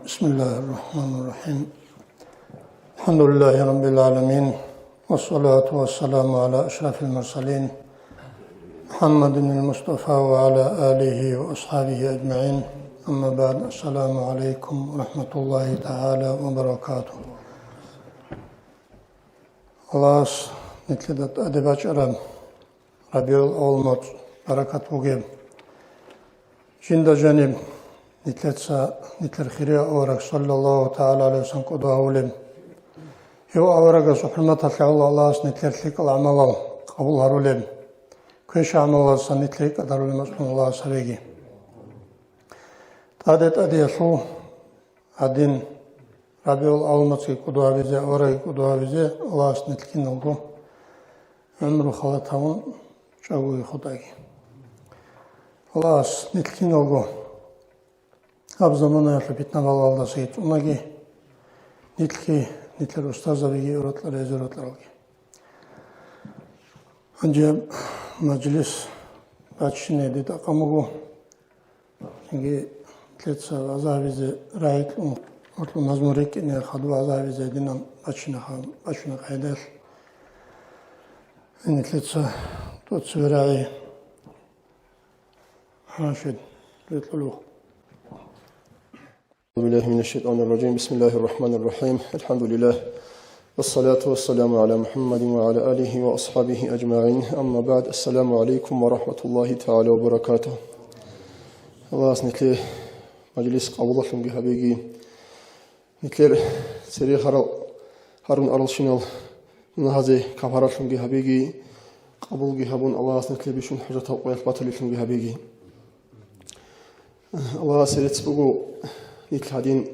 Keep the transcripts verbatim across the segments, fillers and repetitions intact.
بسم الله الرحمن الرحيم. الحمد لله رب العالمين، والصلاة والسلام على أشرف المرسلين محمد المصطفى وعلى آله وأصحابه أجمعين. أما بعد، السلام عليكم ورحمة الله تعالى وبركاته. Аллагьас нилъеда тӀаде бачӀараб РабигӀул-аввал моцӀ баракат бугеб. Жинда жаниб нилъеца нилъер хирияв авараг, саллаллагьу тагӀала гӀалайгьи ва саллам, кӀодо гьавулеб. Гьев аварагасул хӀурматалъе гӀоло Аллагьас нилъер лъикӀал гӀамалал къабул гьарулеб. Квеша гӀамалалдасан нилъ рикӀкӀад гьарулеб мацӀалъун Аллагьас гьабеги. ТӀаде-тӀадеялъул гьадин РабигӀул-аввал моцӀги кӀодо гьабизе, аварагги кӀодо гьабизе Аллагьас нилъ киналго гӀумру халат гьавун чӀагоги хутӀаги. Аллагьас нилъ киналго гьаб заманаялъул питна-балаялдасаги цӀунаги, нилъги, нилъер устарзабиги, уратларайзе уратларалги. Гьанже мажлис бачине дида къан буго. Цинги нилъеца вагӀза гьабизе рагӀи кьун, гьоркьоб назму рикӀкӀине хадуб вагӀза гьабизе гьединан бачинаха-, бачуна къайдалъ. Нилъеца тӀоцебе рагӀи гьанже рекьулев. أعوذ بالله من الشيطان الرجيم. بسم الله الرحمن الرحيم. الحمد لله. والصلاة والسلام على محمد وعلى آله وأصحابه أجمعين. أما بعد. السلام عليكم ورحمة الله تعالى وبركاته. Аллагьас нилъер мажлис къабулалъунги гьабеги, нилъер цере гьарал-, гьарун аралщинал мунагьазе кафаралъунги гьабеги, къабулги гьабун, Аллагьас нилъер бищун хӀажатал къоялъ батулеллъунги гьабеги. Аллагьасе рецц буго нилъ гьадин,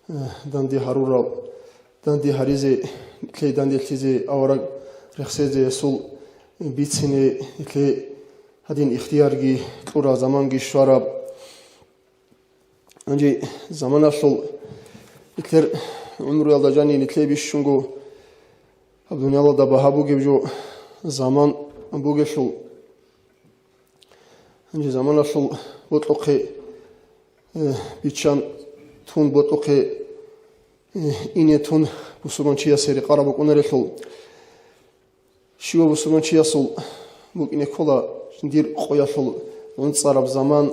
э, данде гьарурал, данде гьаризе, нилъее данделъизе, авараг рехсезе, ясул бицине нилъее гьадин ихтиярги кьураб, заманги щвараб. Гьанже заманалъул нилъер гӀумруялда жаниб нилъее бищунго гьаб дуниялалда багьа бугеб жо заман бугелъул, гьанже заманалъул бокьухъе, э, биччан тун, бокьухъе, э, ине тун бусурманчиясе рекъараб букӀунарелъул, щивав бусурманчиясул букӀине ккола жиндир къоялъул гӀунцӀараб заман,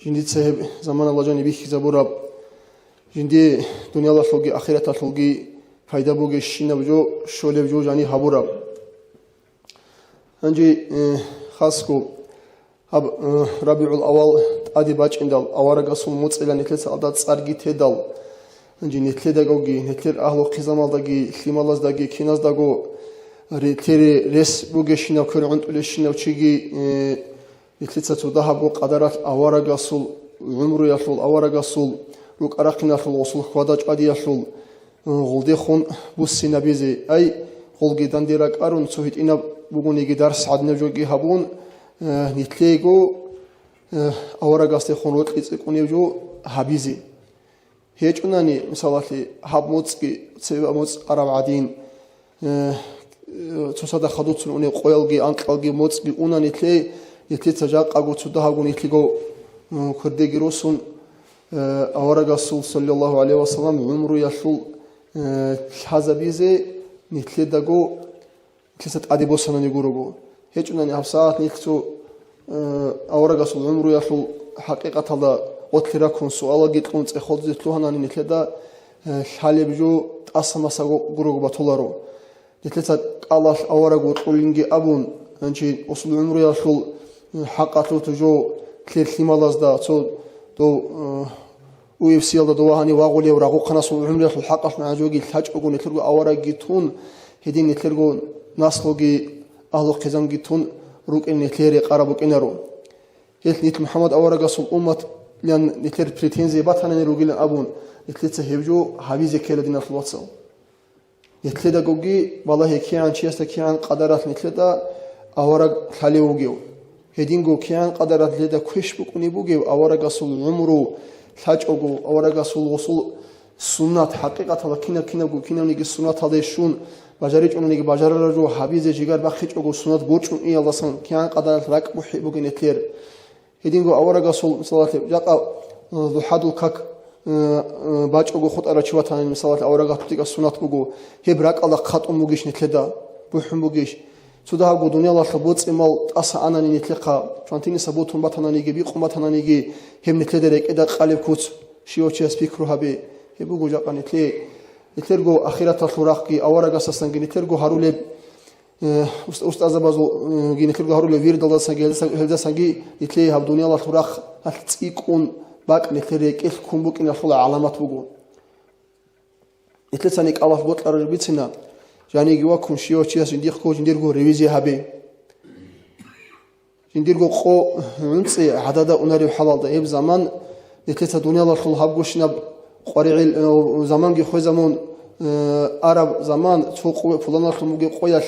жиндица гьеб заманалда жаниб бихьизабураб, жиндие дуниялалъулги ахираталъулги пайда бугебщинаб жо, щолеб жо жаниб гьабураб. Гьанже, э, хасго гьаб, э, РабигӀул-аввал тӀаде бачӀиндал, аварагасул моцӀила нилъеца алда цӀарги тедал, гьанже нилъедагоги, нилъер агьлу-хъизаналдаги, лъималаздаги, киназдаго ре-, лъере рес бугебщинав, квер гӀунтӀулебщинав чиги, э, нилъеца цо дагьабго къадаралъ аварагасул гӀумруялъул, аварагасул рукӀа-рахъиналъул, гъосул хьвада-чӀвадиялъул, э, гъолдехун буссинабизе, ай, гъолги данде ракӀарун, цо гьитӀинаб бугониги дарс гӀадинаб жоги гьабун, э, нилъего, э, аварагасдехун рокьи цӀикӀкӀунеб жо гьабизе. ГьечӀунани, мисалалъе, гьаб моцӀги, цебе моцӀ араб гӀадин, э, э, цоцазда хадуцун унеб къоялги анкьалги моцӀги уна нилъее, нилъеца жакъаго цо дагьабго нилъего, м, квердеги росун, э, аварагасул, саллаллагьу гӀалайгьи ва саллам, гӀумруялъул, э, лъазабизе нилъедаго нилъеца тӀаде босанани гурого. ГьечӀунани гьабсагӀат нилъ цо, э, аварагасул гӀумруялъул хӀакъикъаталда гъотлъи раккун, суалаги кьун, цӀехолдизе лъугьанани нилъеда, э, лъалеб жо тӀаса-масаго гурого батуларо. Нилъеца кӀалалъ авараг вокьулинги абун, гьанже гъосул гӀумруялъул, э, хӀакъалъулъ жо лъер лъималазда, цо дов, э, У Эф Си-ялда дова гьанив вагъулев рагъухъанасул гӀумруялъул хӀакъалъ нагӀажуги лъачӀого нилъерго аварагги тун, гьедин нилъерго наслуги, агьлу-хъизанги тун рукӀин нилъее рекъараб букӀинаро. Гьелъ нилъ МухӀаммад аварагасул умматлъан нилъер претензия батанани ругилан абун, нилъеца гьеб жо гьабизе ккела, диналъул вацал. Нилъедагоги балагье, кигӀан чиясда кигӀан къадаралъ нилъеда авараг лъалев вугев. Гьединго кигӀан къадаралъ нилъеда квеш букӀунеб бугев аварагасул гӀумру лъачӀого, аварагасул гъосул суннат, хӀакъикъаталда кинаб-кинабго, кинабниги суннаталде щун, бажаринаниги бажарараб жо гьабизе жигар бахъичӀого, суннат борчӀун иялдасан кигӀан къадаралъ ракӀ бухӀи бугин нилъер. Гьединго аварагасул, мисалалъе, жакъа, э, духӀадул как э, э, бачӀого хутӀарав чи ватани, мисалалъе, аварагасул тӀикӀаб суннат буго, гьеб ракӀалда хъатӀун бугищ нилъеда, бухӀун бугищ? Цо дагьабго дуниялалъул боцӀи-мал тӀаса анани нилъехъа, чвантиниса бутун батананиги, бикъун батананиги, гьеб нилъеда рекӀеда къалеб куц, щивав чияс пикру гьабе. Гьеб буго жакъа нилъе-, нилъерго ахираталъул рахъги, аварагасдасанги нилъерго гьарулеб, э, уст-, устазабазул, э, ги нилъерго гьарулеб вирдалдасанги, гьелдасан-, гьелдасанги нилъее гьаб дуниялалъул рахъалъ цӀикӀкӀун бакӀ нилъер рекӀелъ ккун букӀиналъула гӀаламат буго. Нилъецани кӀалалъ бокьараб бицина, жаниги ваккун, щивав чияс жиндихъго жиндирго ревизия гьабе. Жиндирго къо гӀунцӀи гӀадада унареб хӀалалда, гьеб заман нилъеца дуниялалъул гьабгощинаб къваригӀел, э, заманги хвезабун, э, араб заман, цо къо пуланалъун бугеб къоялъ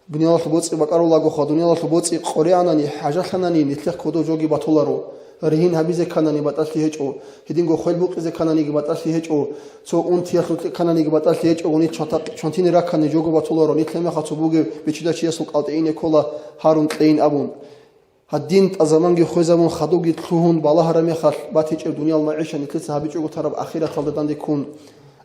дуниялалъул боцӀи бакӀарулагоха, дуниялалъул боцӀи къваригӀанани, хӀажалъанани, нилъехъ кодов жоги батуларо. Ригьин гьабизе кканани, батӀалъи гьечӀо. Гьединго хвел букъизе ккананиги, батӀалъи гьечӀо. Цо унтиялъул кьикананиги, батӀалъи гьечӀого, нилъ чванта-, чвантине раккани жого батуларо, нилъ гьемехалъ цо бугеб бичида чиясул кӀалтӀе ине ккола гьарун кьейин абун. Гьадин тӀазаманги хвезабун, хадуги лъугьун балагьараб мехалъ, батичӀеб дуниял магӀиша нилъеца гьабичӀого тараб ахираталда данде ккун,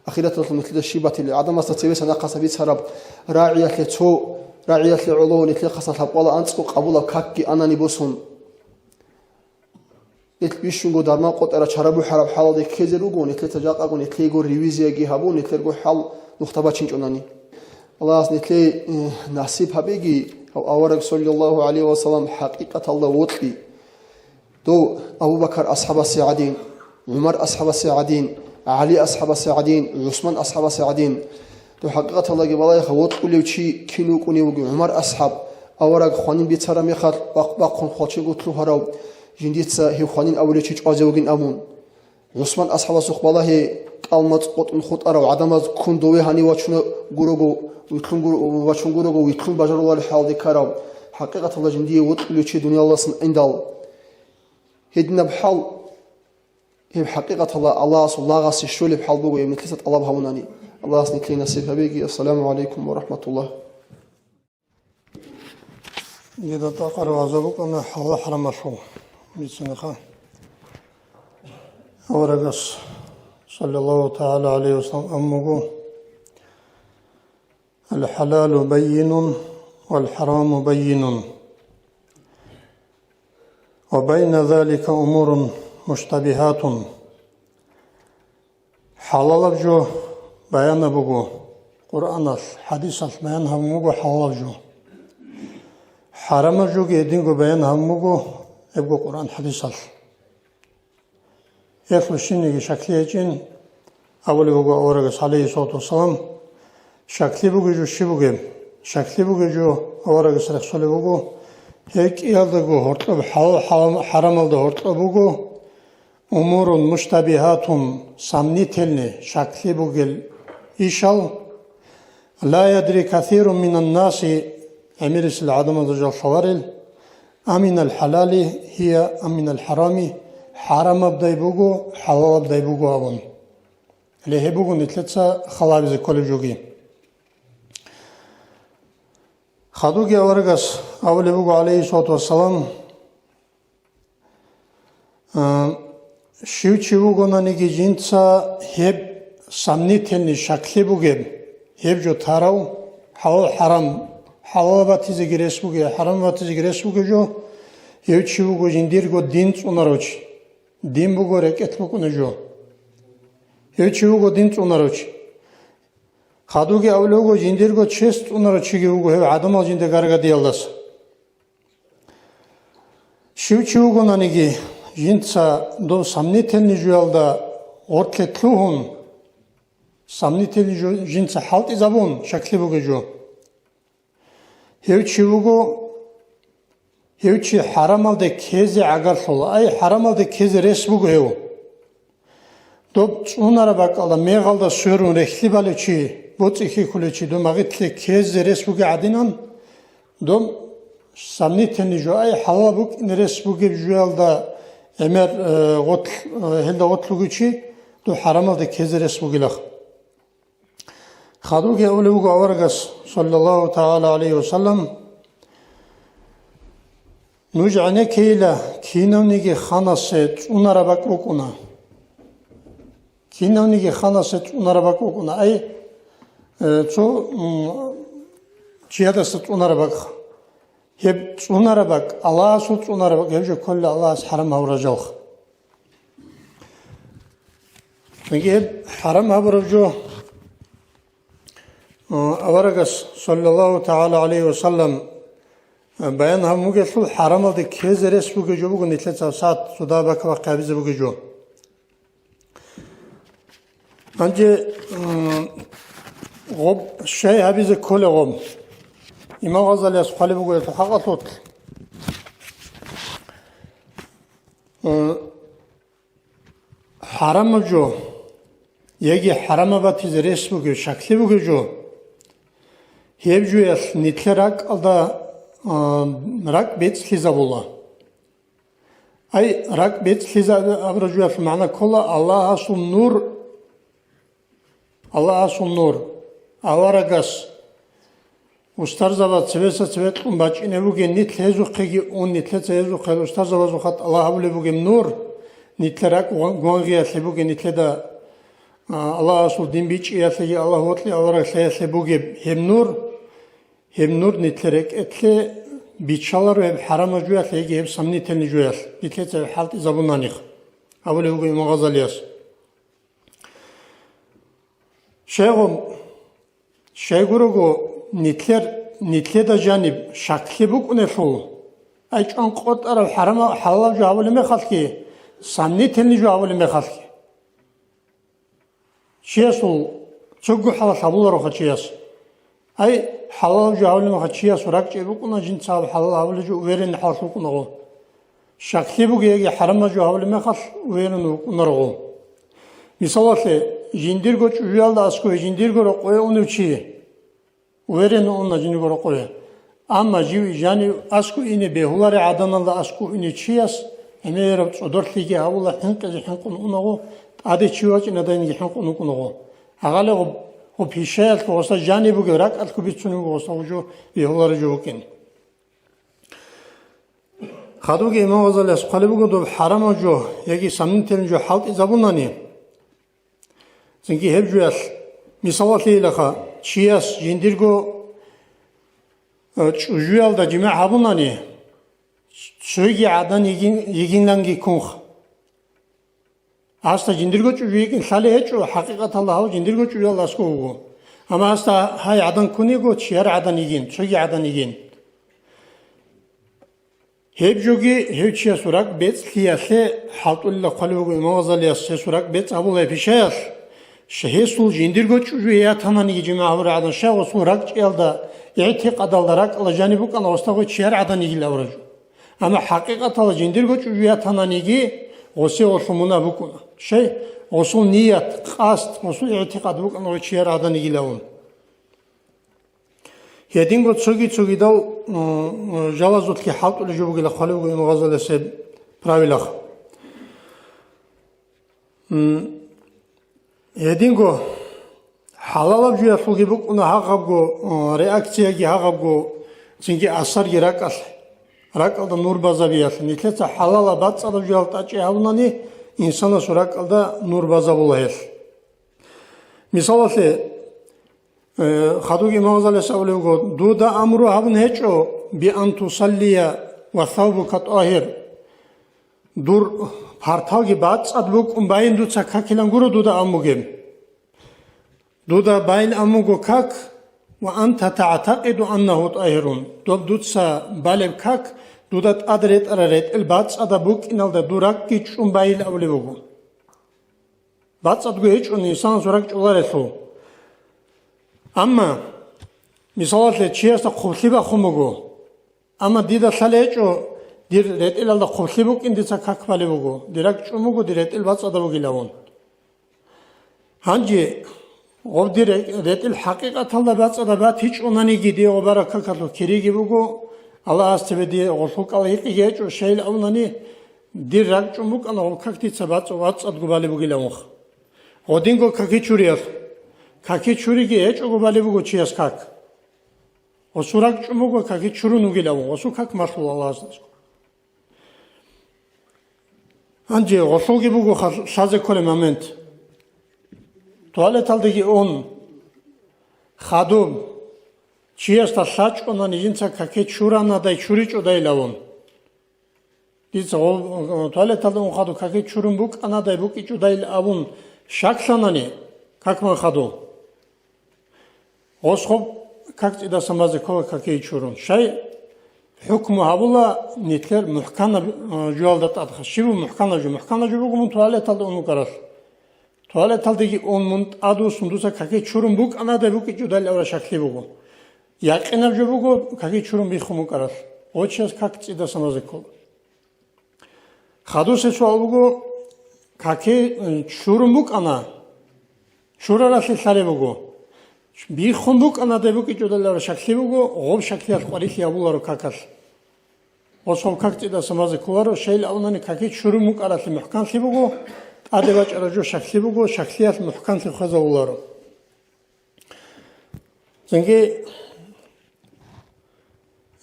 ахираталъул нилъеда щиб батилеб? ГӀадамасда цебеса нахъаса бицараб рагӀиялъе цо, рагӀиялъе гӀоло нилъехъаса лъабкъоялда анцӀго къабулаб какги анани босун. Нилъ бищунго дарман къотӀараб чара бухӀараб хӀалалде ккезе руго, нилъеца жакъаго нилъейго ревизияги гьабун, нилъерго хӀал нухда бачинчӀонани. Аллагьас нилъее, э, насиб гьабеги, гьав авараг, саллаллагьу гӀалайгьи ва саллам, хӀакъикъаталда вокьи. Дов Абу Бакар асхӀабасе гӀадин, ГӀумар асхӀабасе гӀадин, ГӀали асхӀабасе гӀадин, ГӀусман асхӀабасе гӀадин. Дов хӀакъикъаталдаги балагьеха, вокьулев чи кин вукӀунев вугев ГӀумар асхӀаб, авараг хванин бицараб мехалъ бахъ-бахъун хвалчего лъугьарав, жиндица гьев хванин абулев чи чӀвазе вугин абун. ГӀусман асхӀабасухъ балагье, кӀал-мацӀ къотӀун хутӀарав, гӀадамаз ккун дове гьанив вачуна гурого, вилълъун гур-, вачун гурого, вилълъун бажарулареб хӀалде ккарав, хӀакъикъаталда жиндие вокьулев чи дуниялалдасан индал. Гьединаб хӀал, гьеб хӀакъикъаталда Аллагьасул лагъасе щолеб хӀал буго, гьеб нилъеца тӀалаб гьабунани. Аллагьас нилъее насиб гьабеги. Ассаламу гӀалайкум ва рахӀматуллагь. Дида тӀакъараб вагӀза букӀана хӀалал-хӀарамалъул бицунеха. Аварагас, саллаллагьу тагӀала гӀалайгьи ва саллам, абун буго: «Ал-хӀалалу баййинун, вал-хӀараму баййинун, ва байна залика умурун муштабигьатун». ХӀалалаб жо баянаб буго Къуръаналъ, хӀадисалъ баян гьабун буго хӀалалаб жо. ХӀарамаб жоги гьединго баян гьабун буго гьебго Къуръан, хӀадисалъ. Гьелъул щиниги щаклъи гьечӀин абулеб буго аварагас, гӀалайгьиссалату вассалам. Щаклъи бугеб жо щиб бугеб? Щаклъи бугеб жо аварагас рехсолеб буго, гьеб кӀиялдаго гьоркьоб, хӀалал-хӀарам-, хӀарамалда гьоркьоб буго, умурун муштабигьатун, сомнительный, щаклъи бугел ишал, ла ядри касирун минаннаси, гӀемерисел гӀадамазда жал лъаларел, аминал хӀалали гьия, аминал хӀарами, хӀарамабдай буго, хӀалалабдай буго абун. Гьеле гьеб буго нилъеца хал гьабизе кколеб жоги. Хадуги аварагас абулеб буго, гӀалайгьиссалату вассалам, А, щив чи вугонаниги жинца гьеб сомнительный, щаклъи бугеб, гьеб жо тарав, хӀалал-хӀарам, хӀалал батизеги рес бугеб, хӀарам батизеги рес бугеб жо, гьев чи вуго жиндирго дин цӀунарав чи. Дин буго рекӀелъ букӀунеб жо. Гьев чи вуго дин цӀунарав чи. Хадуги абулеб буго, жиндирго чес цӀунарав чиги вуго гьев гӀадамал жинда гаргадиялдаса. Щив чи вугонаниги, жинца дов сомнительный жоялда гъоркье лъугьун, сомнительный жо жинца хӀалтӀизабун, щаклъи бугеб жо. Гьев чи вуго, гьев чи хӀарамалде ккезе гӀагарлъула, ай, хӀарамалде ккезе рес буго гьев. Доб цӀунараб бакӀалда мегъалда сверун рехли балев чи, боцӀи хьихьулев чи, доб магъитлъи ккезе рес бугеб гӀадинан, доб сомнительный жо, ай, хӀалал букӀине рес бугеб жоялда гӀемер, э, гъотлъ-, э, гьелда гъотлъ вугев чи, доб хӀарамалде ккезе рес бугилаха. Хадуги абулеб буго аварагас, саллаллагьу тагӀала гӀалайгьи ва саллам, нуж гӀенеккейила, кинавниги ханасе цӀунараб бакӀ букӀуна. Кинавниги ханасда цӀунараб бакӀ букӀуна, ай, э, цо, м, чиясда цӀунараб бакӀ. Гьеб цӀунараб бакӀ, Аллагьасул цӀунараб бакӀ, гьеб жо ккола Аллагьас хӀарам гьабураб жо. Гьеб хӀарам гьабураб жо, э, аварагас, саллаллагьу тагӀала гӀалайгьи ва саллам, э, баян гьабун бугелъул, хӀарамалде ккезе рес бугеб жо буго нилъеца сагӀат цо дагьаб бакабахъе гьабизе бугеб жо. Гьанже, м, гъоб щай гьабизе ккола гъоб? Имам Гъазалияс хъвалеб буго гьелъул хӀакъалъулъ. М, хӀарамаб жо, яги хӀарамаб батизе рес бугеб, щаклъи бугеб жо, гьеб жоялъ нилъер ракӀалда, а, ракӀ бецӀлъизабула. Ай, ракӀ бецӀлъизабураб жоялъул магӀна ккола Аллагьасул нур, Аллагьасул нур, аварагас, устарзабаз цебеса цебе кьун бачӀине бугин, нилъ гьезухъеги ун, нилъеца гьезухъе устарзабазухъа тӀалаб гьабулеб бугеб нур, нилъер ракӀ гван-, гвангъиялъе бугеб, нилъеда, а, Аллагьасул дин бичӀчӀиялъеги, Аллагь вокьи авараг лъаялъе бугеб гьеб нур, гьеб нур нилъер рекӀелъе биччаларо гьеб хӀарамаб жоялъ яги гьеб сомнительный жоялъ, нилъеца гьеб хӀалтӀизабунаниха, абулеб буго Имам Гъазалияс. Щайгу-, щайгурого нилъер, нилъеда жаниб щаклъи букӀунелъул, ай чӀван къотӀараб хӀарама-, хӀалалаб жо гьабулеб мехалъги, сомнительный жо гьабулеб мехалъги. Чиясул цого хӀалалъ гьабулароха чияс. Ай, хӀалалаб жо гьабулеб мехалъ чиясул ракӀчӀей букӀуна, жинца гьаб хӀалал гьабулеб жо уверенный хӀалалъ вукӀунаго. Щаклъи бугеб яги хӀарамаб жо гьабулеб мехалъ уверенный вукӀунарого. Мисалалъе, жиндирго чӀужуялда аскӀове жиндирго рокъове унев чи. Уверенно уна жиндирго рокъове. Амма жив жанив аскӀов ине бегьулареб гӀаданалда аскӀов ине чияс гӀемераб цӀодорлъиги гьавула, хӀинкъизе хӀинкъун унаго, тӀаде чи вачӀинадайинги хӀинкъун вукӀунаго. Гьагъале гъоб, гъоб пишаялъго гъоса жаниб бугеб, ракӀалъго бицунеб буго гъоса гьужо бегьулареб жо букӀин. Хадубги Имам Гъазалияс хъвалеб буго, доб хӀарамаб жо яги сомнительный жо хӀалтӀизабунани, цинги гьеб жоялъ, мисалалъейилаха, чияс жиндирго, э, чӀужуялда жимагӀ гьабунани, цоги гӀадан йигин-, йигинанги ккунха. Гьасда жиндирго чӀужу йикӀин лъалеб гьечӀо, хӀакъикъаталда гьав жиндирго чӀужуялда аскӀов вуго. Амма гьасда гьай гӀадан ккунего, чияр гӀадан йигин, цоги гӀадан йигин. Гьеб жоги гьев чиясул ракӀ бецӀлъиялъе хӀалтӀулила хъвалеб буго Имам Гъазалияс, гьесул ракӀ бецӀ гьабула гьеб пишаялъ, щай гьесул жиндирго чӀужу ятананиги жимагӀ гьабураб гӀадан, щай гъосул ракӀчӀиялда, игӀтикъадалда, ракӀалда жаниб букӀана гъосда гъой чияр гӀадан йигила авараг жо. Амма хӀакъикъаталда жиндирго чӀужу ятананиги гъосе гъолъул мунагь букӀуна. Щай? Гъосул ният, къасд, гъосул игӀтикъад букӀана гъой чияр гӀадан йигилавун. Гьединго цоги-цогидал, м, жалазулъги хӀалтӀулеб жо бугила хъвалеб буго Имам Гъазалияс гьеб правилах. М, гьединго хӀалалаб жоялъулги букӀуна гьагъабго, м, реакцияги гьагъабго, цинги асарги ракӀалъ, ракӀалда нур базабиялъ. Нилъеца хӀалалаб бацӀцӀадаб жоял тӀачӀи гьабунани, инсанасул ракӀалда нур базабула гьелъ. Мисалалъе, Э, хадубги Имам Гъазалияс абулеб буго, дуда амру гьабун гьечӀо, би ан тусаллия ва савбука тӀагьир. Дур парталги бацӀцӀад букӀун байин дуца какилан гуро дуда амугеб. Дуда байин амуго как, ва анта тагӀтакъиду аннагьу тӀагьирун. Доб дуца балеб как, дуда тӀад ретӀарал ретӀел бацӀцӀадаб букӀиналда дур ракӀги чӀун байин абулеб буго. БацӀцӀадго гьечӀони инсанасул ракӀ чӀоларелъул. Амма, мисалалъе, чиясда хъублъи бахун буго. Амма дида лъалеб гьечӀо, дир ретӀелалда хъублъи букӀин дица как балеб буго, дир ракӀ чӀун буго, дир ретӀел бацӀцӀадаб бугилавун. Гьанже гъоб дир ре-, ретӀел хӀакъикъаталда бацӀцӀадаб батичӀонаниги, дие гъоб бараб какалъул кириги буго, Аллагьас цебе дие гъолъул кӀал гьикъиги гьечӀо, щайилан абунани, дир ракӀ чӀун букӀана гъоб как дица бацӀцӀ-, бацӀцӀадго балеб бугилавунха. Гъодинго каки чуриялъ. Каки чуриги гьечӀого балеб буго чияс как. Гъосул ракӀ чӀун буго каки чурун вугилавун, гъосул как малъула Аллагьасдасго. Гьанже гъолъулги буго ха-, лъазе кколеб момент. Туалеталдеги ун, хадуб, чиясда лъачӀунани жинца каке чуранадай чуричӀодайилан. Дица гъо-, туалеталда ун хадуб каке чурун букӀанадай букӀичӀодайилан абун щаклъанани, какман хадуб. Гъос гъоб как цӀидасан базе ккола каке чурун. Щай хӀукму гьабула нилъер мухӀканаб, а, жоялда тӀадха. Щиб мухӀканаб жо? МухӀканаб жо буго мун туалеталда ун вукӀаралъ. Туалеталдеги ун мун тӀадвуссун дуца каке чурун букӀанадай букӀичӀодайилан абураб щаклъи буго. Якъинаб жо буго каке чурун биххун букӀаралъ. Гъочияс как цӀидасан базе ккола. Хадусеб суал буго, каке, м, чурун букӀана, чураралъе лъалеб буго. Биххун букӀанадай букӀичӀодайилан абураб щаклъи буго, гъоб щаклъиялъ къварилъи гьабуларо какалъ. Гъос гъоб как цӀидасан базе кколаро, щайилан абунани каке чурун букӀаралъе мухӀканлъи буго, тӀаде бачӀараб жо щаклъи буго, щаклъиялъ мухӀканлъи хвезабуларо. Цинги,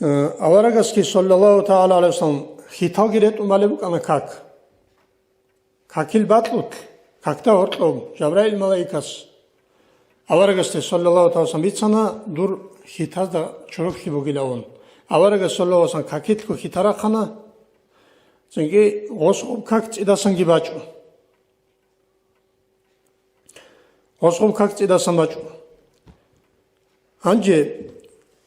э, аварагасги, саллаллагьу тагӀала гӀалайгьи вассалам, хьиталги ретӀун балеб букӀана как. Какил бакьулъ, какда гьоркьоб Жабраил малаикас аварагасде, саллаллагьу тагӀала гӀалайгьи вассалам, бицана дур хьитазда чороклъи бугилан. Аварагас, саллаллагьу гӀалайгьи вассалам, какилъго хьита рахъана, цинги гъос гъоб как цӀидасанги бачӀо. Гъос гъоб как цӀидасан бачӀо. Гьанже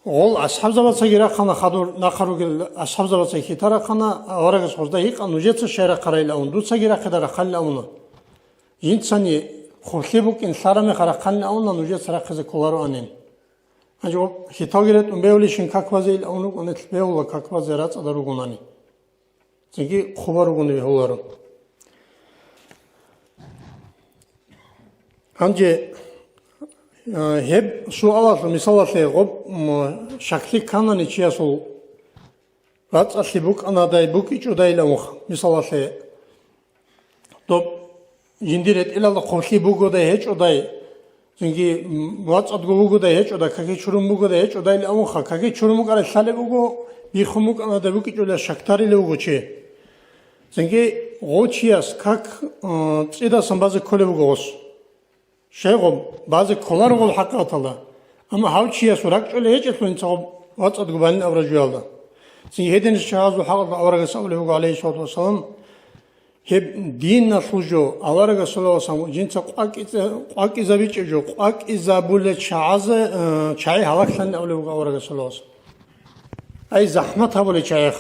гъол асхӀабзабацаги рахъана, хадур нахъа ругел асхӀабзабацаги хьита рахъана, аварагас гъозда гьикъа, нужеца щай рахъарайилан, дуцаги рахъида рахъалилан абуна. Жинцани хъублъи букӀин лъараб мехалъ рахъалилан абуна, нужеца рахъизе кколароанин. Гьанже гъоб хьиталги ретӀун бевлищин как базе ил абун рукӀун, нилъ бевла как базе рацӀцӀадал ругонани. Цинги хъуба ругони бегьуларо. Гьанже, а, гьеб суалалъул мисалалъе гъоб, м, щаклъи кканани чиясул рацӀцӀалъи букӀанадай букӀичӀодайилан вуха, мисалалъе, доб жиндир ретӀелалда хъублъи бугодай гьечӀодай, цинги, м, вацӀцӀадго вугодай гьечӀодай, каки чурун бугодай гьечӀодайилан вуха, каки чурун букӀарай лъалеб буго, биххун букӀанадай букӀичӀолай щаклъарилев вуго чи. Цинги гъов чияс как, э, цӀидасан базе кколеб буго гъос. Щайгъуб, базе кколарогъул хӀакъикъаталда. Амма гьав чиясул ракӀчӀулей гьечӀелъул, инсагъуб вацӀцӀадго балин абураб жоялда. Цинги гьединлъи чагӀазул хӀакъалда аварагас абулеб буго, гӀалайгьиссалату вассалам, гьеб диналъул жо, аварагас, саллаллагьу гӀалайгьи вассалам, жинца къвакӀизе-, къвакӀизабичӀеб жо, къвакӀизабулел чагӀазе, э, чагӀи гьалаклъанин абулеб буго аварагас, саллаллагьу гӀалайгьи вассалам. Ай, захӀмат гьабулел чагӀи.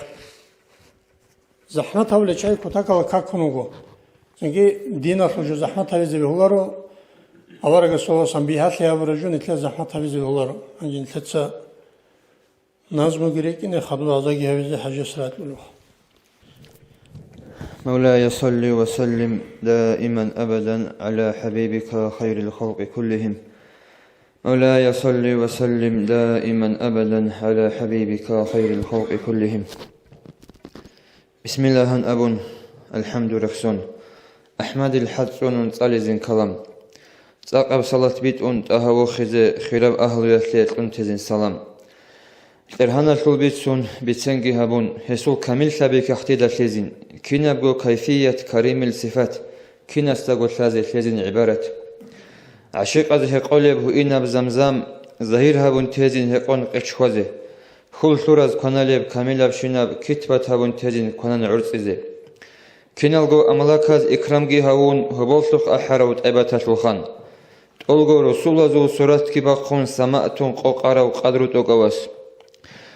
ЗахӀмат гьабулел чагӀи кутакалда какун вуго. Цинги диналъул жо захӀмат гьабизе бегьуларо, аварагас, саллаллагьу гӀалайгьи вассалам, бигьалъи гьабураб жо нилъее захӀмат гьабизе бегьуларо. Гьанже нилъеца назмуги рекӀине, хадуб гьазаги гьабизе хӀажат ракьулев. مولاي صل وسلم دائما أبدا على حبيبك خير الخلق كلهم. مولاي صل وسلم دائما أبدا على حبيبك خير الخلق كلهم. Бисмиллагьан абун, алхӀамду рехсон, АхӀмадил хӀад цӀунун цӀализин калам. ЦӀакъаб салат битӀун ТӀагьа вохизе, хираб агьлуялъе кьун тезин салам. Кьиргьаналъул бицун, биценги гьабун, гьесул камиллъаби кагътида лъезин, кинабго кайфият, каримил сифат, кинасдаго лъазе лъезин гӀибарат. ГӀашикъаз гьекъолеб гьуинаб замзам, загьир гьабун тезин гьекъон къеч хьвазе. Хьул лъураз кваналеб камилабщинаб китбат гьабун тезин кванан гӀорцӀизе. Киналго амлаказ икрамги гьавун, гьоболлъухъ ахӀарав тӀайбаталъул хан. ТӀолго русулазул суратги бахъун самаъ тун къокъарав къадру тӀокӀав вас.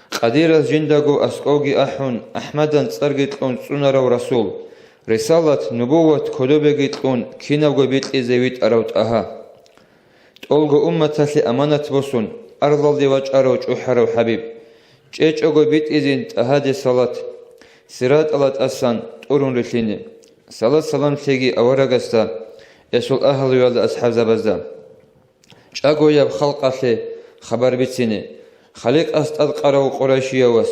Къадираз жиндаго аскӀовги ахӀун, АхӀмадан цӀарги кьун цӀунарав расул, рисалат, нубуват кодобеги кьун, кинабго бикьизе витӀарав ТӀагьа. ТӀолго умматалъе аманат босун, арзлъалде вачӀарав чӀухӀарав ХӀабиб. ЧӀечӀого битӀизин ТӀагьаде салат, сиратӀала тӀасан тӀурун рилълъине. Салат-салам лъеги аварагасда, гьесул агьлуялда, асхӀабзабазда. ЧӀагояб халкъалъе хабар бицине, Халикъас тӀадкъарав къурайшияв вас.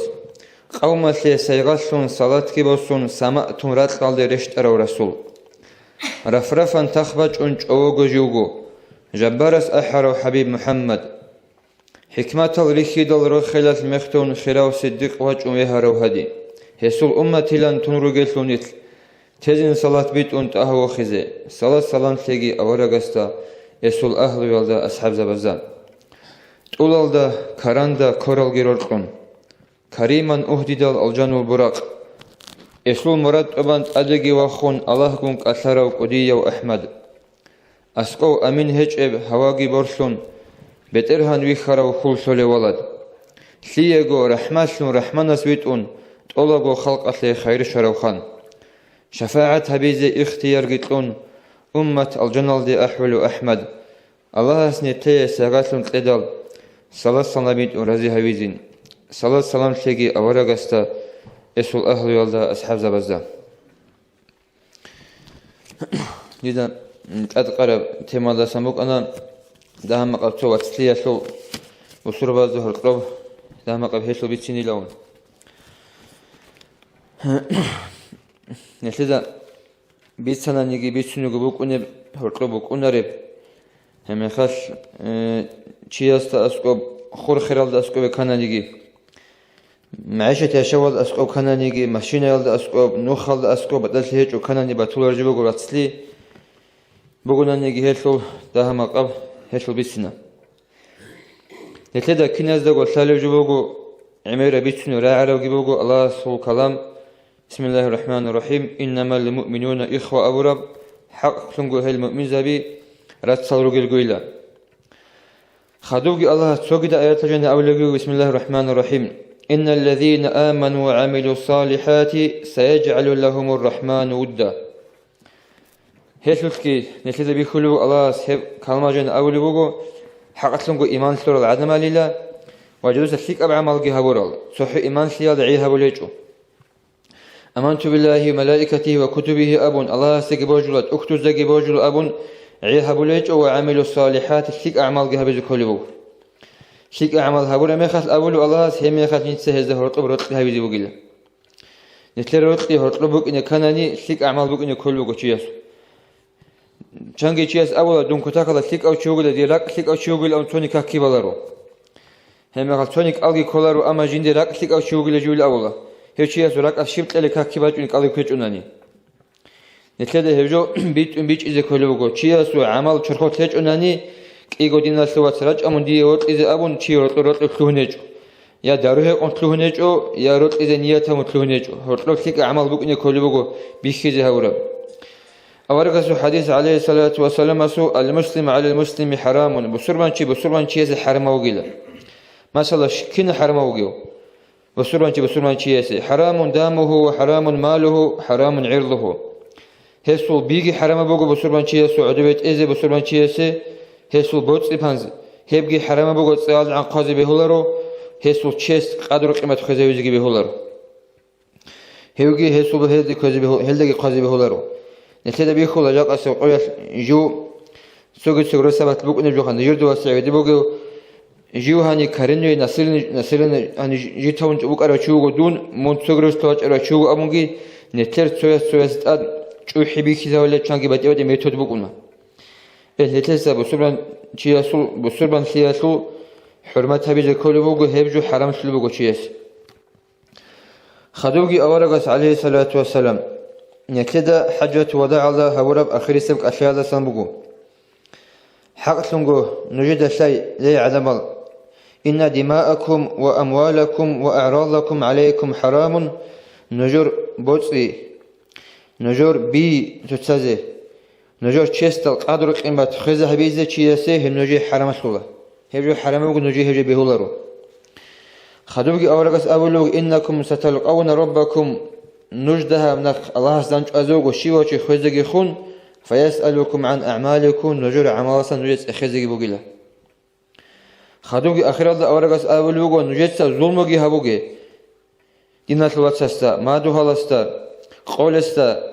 Къавмалъе сайгъалъун салатги босун, самаъ тун ракьалде рещтӀарав расул. Раф-рафан тах бачӀун чӀового живго, жаббарас ахӀарав ХӀабиб МухӀаммад. ХӀикматал рихьидал рохелалъ мехтун хирав Сиддикъ вачӀун вегьарав гьади. Гьесул умматилан тун ругелъул нилъ. Тезин салат битӀун ТӀагьа вохизе, салат-салам лъеги аварагасда, Эсул агьлуялда, асхӀабзабазда. ТӀулалда, каранда коралги роркьун. Кариман угьдидал алжанул буракъ. Эсул мурад тӀубан тӀадеги вахун Аллагьгун кӀалъарав кӀудияв АхӀмад. АскӀов амин гьечӀеб гьаваги борлъун, БетӀергьан вихьарав хьул лъолев валад. Лъиего рахӀмалъун рахӀманас витӀун, тӀолаго халкъалъе хайир щварав хан. ШафагӀат гьабизе ихтиярги кьун, уммат алжаналде ахӀулев АхӀмад, Аллагьас нилъее сагӀатлъун кьедал, салат-салам битӀун рази гьавизин. Салат-салам лъеги аварагасда, эсул агьлуялда, асхӀабзабазда. Дида, м, тӀадкъараб темалдасан букӀана, дагьа-макъаб цо вацлъиялъул бусурбазда гьоркьоб, дагьа-макъаб гьелъул бицинилавун. Нилъеда бицананиги бицунего букӀунеб, гьоркьоб букӀунареб, гьебмехалъ, э, чиясда аскӀоб, хур-хиралда аскӀобе ккананиги, МагӀишат яшавалда аскӀоб ккананиги, машинаялда аскӀоб, нухалда аскӀоб батӀалъи гьечӀо кканани батуларжи буго вацлъи, бугонаниги гьелъул дагьа-макъаб гьелъул бицина. Нилъеда киназдаго лъалеб жо буго, гӀемераб бицунеб рагӀарабги буго Аллагьасул калам, Бисмиллагьир рахӀманир рахӀим, «Иннамал муъминуна ихва» абураб, хӀакълъунго гьел муъминзаби рацал ругелгойила. Хадубги Аллагьас цогидал аяталъ жаниб абулеб буго, Бисмиллагьир рахӀманир рахӀим, «Инналлазина аману ва гӀамилу салихӀати саяжгӀалу лагьумур рахӀману вудда». Гьелъулъги нилъеда бихьулев Аллагьас гьеб калма жаниб абулеб буго, хӀакълъунго иман лъурал гӀадамалила ва жидеца лъикӀаб гӀамалги гьабурал, цохӀо иман лъиялда гӀи гьабулечӀо. «Аманту биллагьи ва малаикатигьи ва кутубигьи» абун, Аллагьасдаги божула, тӀухьдуздаги божула абун, гӀи гьабулечӀо ва «гӀамилу салихӀати» лъикӀа гӀамалги гьабизе кколеб буго. ЛъикӀа гӀамал гьабураб мехалъ абулев Аллагьас, гьеб мехалъ нилъеца гьезда гьоркьоб рокьи гьабизе бугила. Нилъер рокьи гьоркьоб букӀине кканани, лъикӀа гӀамал букӀине кколеб буго чиясул. Чанги чияс абула, дун кутакалда лъикӀав чи вугила, дир ракӀ лъикӀав чи вугилан цони какги баларо. Гьебмехалъ цони кӀалги кколаро, амма жиндир ракӀ лъикӀав чи вугила жугьил абула. Гьев чиясул ракӀалъ щиб кьела какги бачӀунеб кӀалги ккечӀунани. Нилъеда гьеб жо битӀун бичӀчӀизе кколеб буго, чиясул гӀамал чорхолъ гьечӀунани, кӀиго диналъул вац рачӀа мун дие вокьизе абун, чи гьоркьор рокьоб лъугьунечӀо. Я дару гьекъон лъугьунечӀо, я рокьизе ният гьабун лъугьунечӀо. Гьоркьоб лъикӀа гӀамал букӀине кколеб буго бихьизе гьавураб. Аварагасул хӀадис, гӀалайгьиссалату вассаламасул: «Ал-муслиму гӀалал-муслими хӀарамун», бусурбанчи бусурбанчиясе хӀарамав вугила. Масала, щ-, кин хӀарамав вугев? Бусурбанчи бусурбанчиясе: «ХӀарамун дамугьу ва хӀарамун малугьу, хӀарамун гӀирзугьу». Гьесул биги хӀарамаб буго бусурбанчиясул гӀодобе тӀезе бусурбанчиясе, гьесул боцӀи-панз, гьебги хӀарамаб буго, цӀалъ гӀанхъазе бегьуларо, гьесул чест, къадру-къимат хвезавизеги бегьуларо. Гьевги гьесул гьелде кквезе бегьу-, гьелдаги хъвазе бегьуларо. Нилъеда бихьула жакъасеб къоялъ жив цоги-цоги росабалъ букӀунеб жоха нижерда васигӀ гьедин бугев, жив гьани коренной населен-, населен-, гьани жи-, житавун букӀарав чи вуго дун, мун цоги росулъ вачӀарав чи вуго абунги, нилъер цояс-цояс тӀад чӀухӀи бихьизавулел чанги батӀи-батӀи метод букӀуна. Гьел нилъеца бусурбан чиясул, бусурбанлъиялъул хӀурмат гьабизе кколеб буго, гьеб жо хӀарамлъулеб буго чиясе. Хадубги аварагас, гӀалайгьиссалату вассалам, нилъеда хӀаджату вадагӀалда гьабураб ахирисеб кӀалъаялдасан буго: «ХӀакълъунго нужеда лъай, ле гӀадамал, инна димаакум ва амвалакум ва аърадакум гӀалайкум хӀарамун», нужер боцӀи, нужер би цоцазе, нужер честал къадру-къимат хвезе гьабизе чиясе гьеб нужее хӀарамалъула. Гьеб жо хӀарамаб буго, нужее гьеб жо бегьуларо. Хадубги аварагас абулеб буго: «Иннакум саталкъавна раббакум», нуж дагьаб нахъ Аллагьас дандчӀвазе вуго щивав чи хвезеги хун, «фаясъалукум гӀан аъмаликум», нужер гӀамаласан нужее цӀехезеги бугила. Хадубги ахиралда аварагас абулеб буго: «Нужеца зулмуги гьабуге». Диналъул вацасда, мадугьаласда, къолесда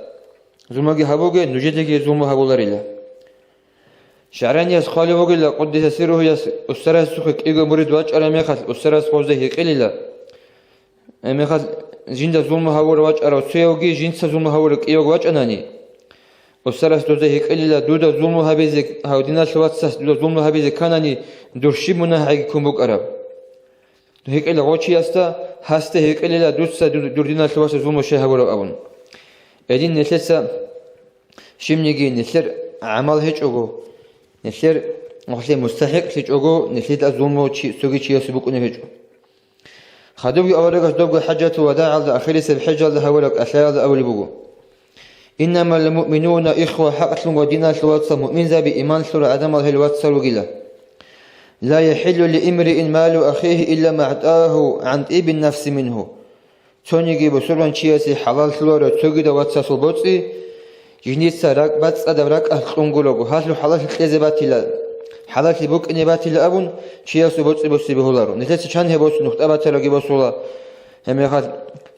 зулмуги гьабуге, нужедаги зулму гьабуларила. ШагӀранияс хъвалев вугила, къуддиса сирругьуяс, устарасухъе кӀиго мурид вачӀараб мехалъ, устарас гъозда гьикъилила. Гьеб мехалъ жинда зулму гьавурав вачӀарав цоявги жинца зулму гьавурав кӀиявги вачӀанани, устарас дозда гьикъилила, дуда зулму гьабизе, гьав диналъул вацас дуда зулму гьабизе кканани, дур щиб мунагь гӀеги ккун букӀараб? Гьикъила гъочиясда, гьасда гьикъилила дуца ду-, дур диналъул васас зулму щай гьабураб абун. Гьедин нилъеца щибниги нилъер гӀамал гьечӀого, Нилъер, нилъер мустахӀикълъичӀого, нилъеда зулму чи-, цоги чиясе букӀунеб гьечӀо. Хадубги аварагас добго хӀажатул вадагӀалда ахирисеб хӀежалда гьавураб кӀалъаялда абулеб буго: «Иннамал муъминуна ихва», хӀакълъун ва диналъул вацал муъминзаби иман лъурал гӀадамал гьел вацал ругила. «Ла яхӀиллу ли имриин малу ахихи илла магӀтагьу гӀан тӀибин нафси мингьу». Цониги бусурбанчиясе хӀалаллъуларо цогидав вацасул боцӀи, жиндица ракӀ бацӀцӀадаб ракӀалъ кьунгулаго, гьалъул хӀалалъи кьезе батила, хӀалаллъи букӀине батила абун, чиясул боцӀи буси бегьуларо. Нилъеца чан гьеб босун нухтӀа батараги босула, гьебмехалъ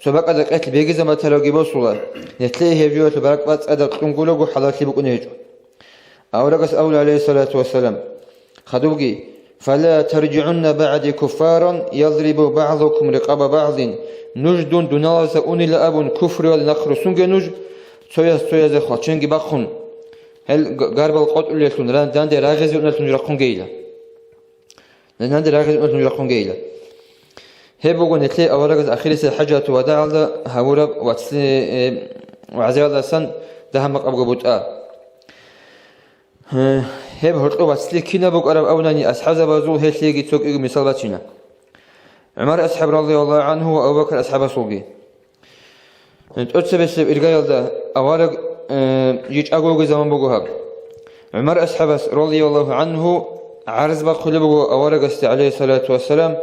цо бакӀалда къелъ бегизан батараги босула, нилъее гьеб жоялъул ракӀ бацӀцӀадаб кьунгулаго хӀалаллъи букӀине гьечӀо. Аварагас абула, гӀалайгьиссалату вассалам, хадубги: «Фала таржигӀунна багӀди куффаран ядрибу багӀдукум рикъаба багӀдин», нуж дун дуналазда унила абун куфруялда нахъ руссунге нуж, цояс цоязе хвалченги бахъун, гьел г-, гарбал къотӀулеллъун ран-, данде рагъизе уналъун рахъунгейила. Данде рагъизе уналъун рахъунгейила. Гьеб буго нилъее аварагас ахирисеб хӀажату вадагӀалда гьавураб вацлъи-, э, вагӀзаялдасан дагьа-макъабго бутӀа. Гьеб гьоркьоб вацлъи кинаб букӀараб абунани, асхӀабзабазул гьелъиеги цо кӀиго мисал бачина. ГӀумар асхӀаб, радияллагьу гӀангьу, ва Абу Бакр асхӀабасулги. ТӀоцебесеб иргаялда авараг, э, жичӀаго вугеб заман буго гьаб. ГӀумар асхӀабас, радияллагьу гӀангьу, гӀарз бахъулеб буго аварагасде, гӀалайгьиссалату вассалам,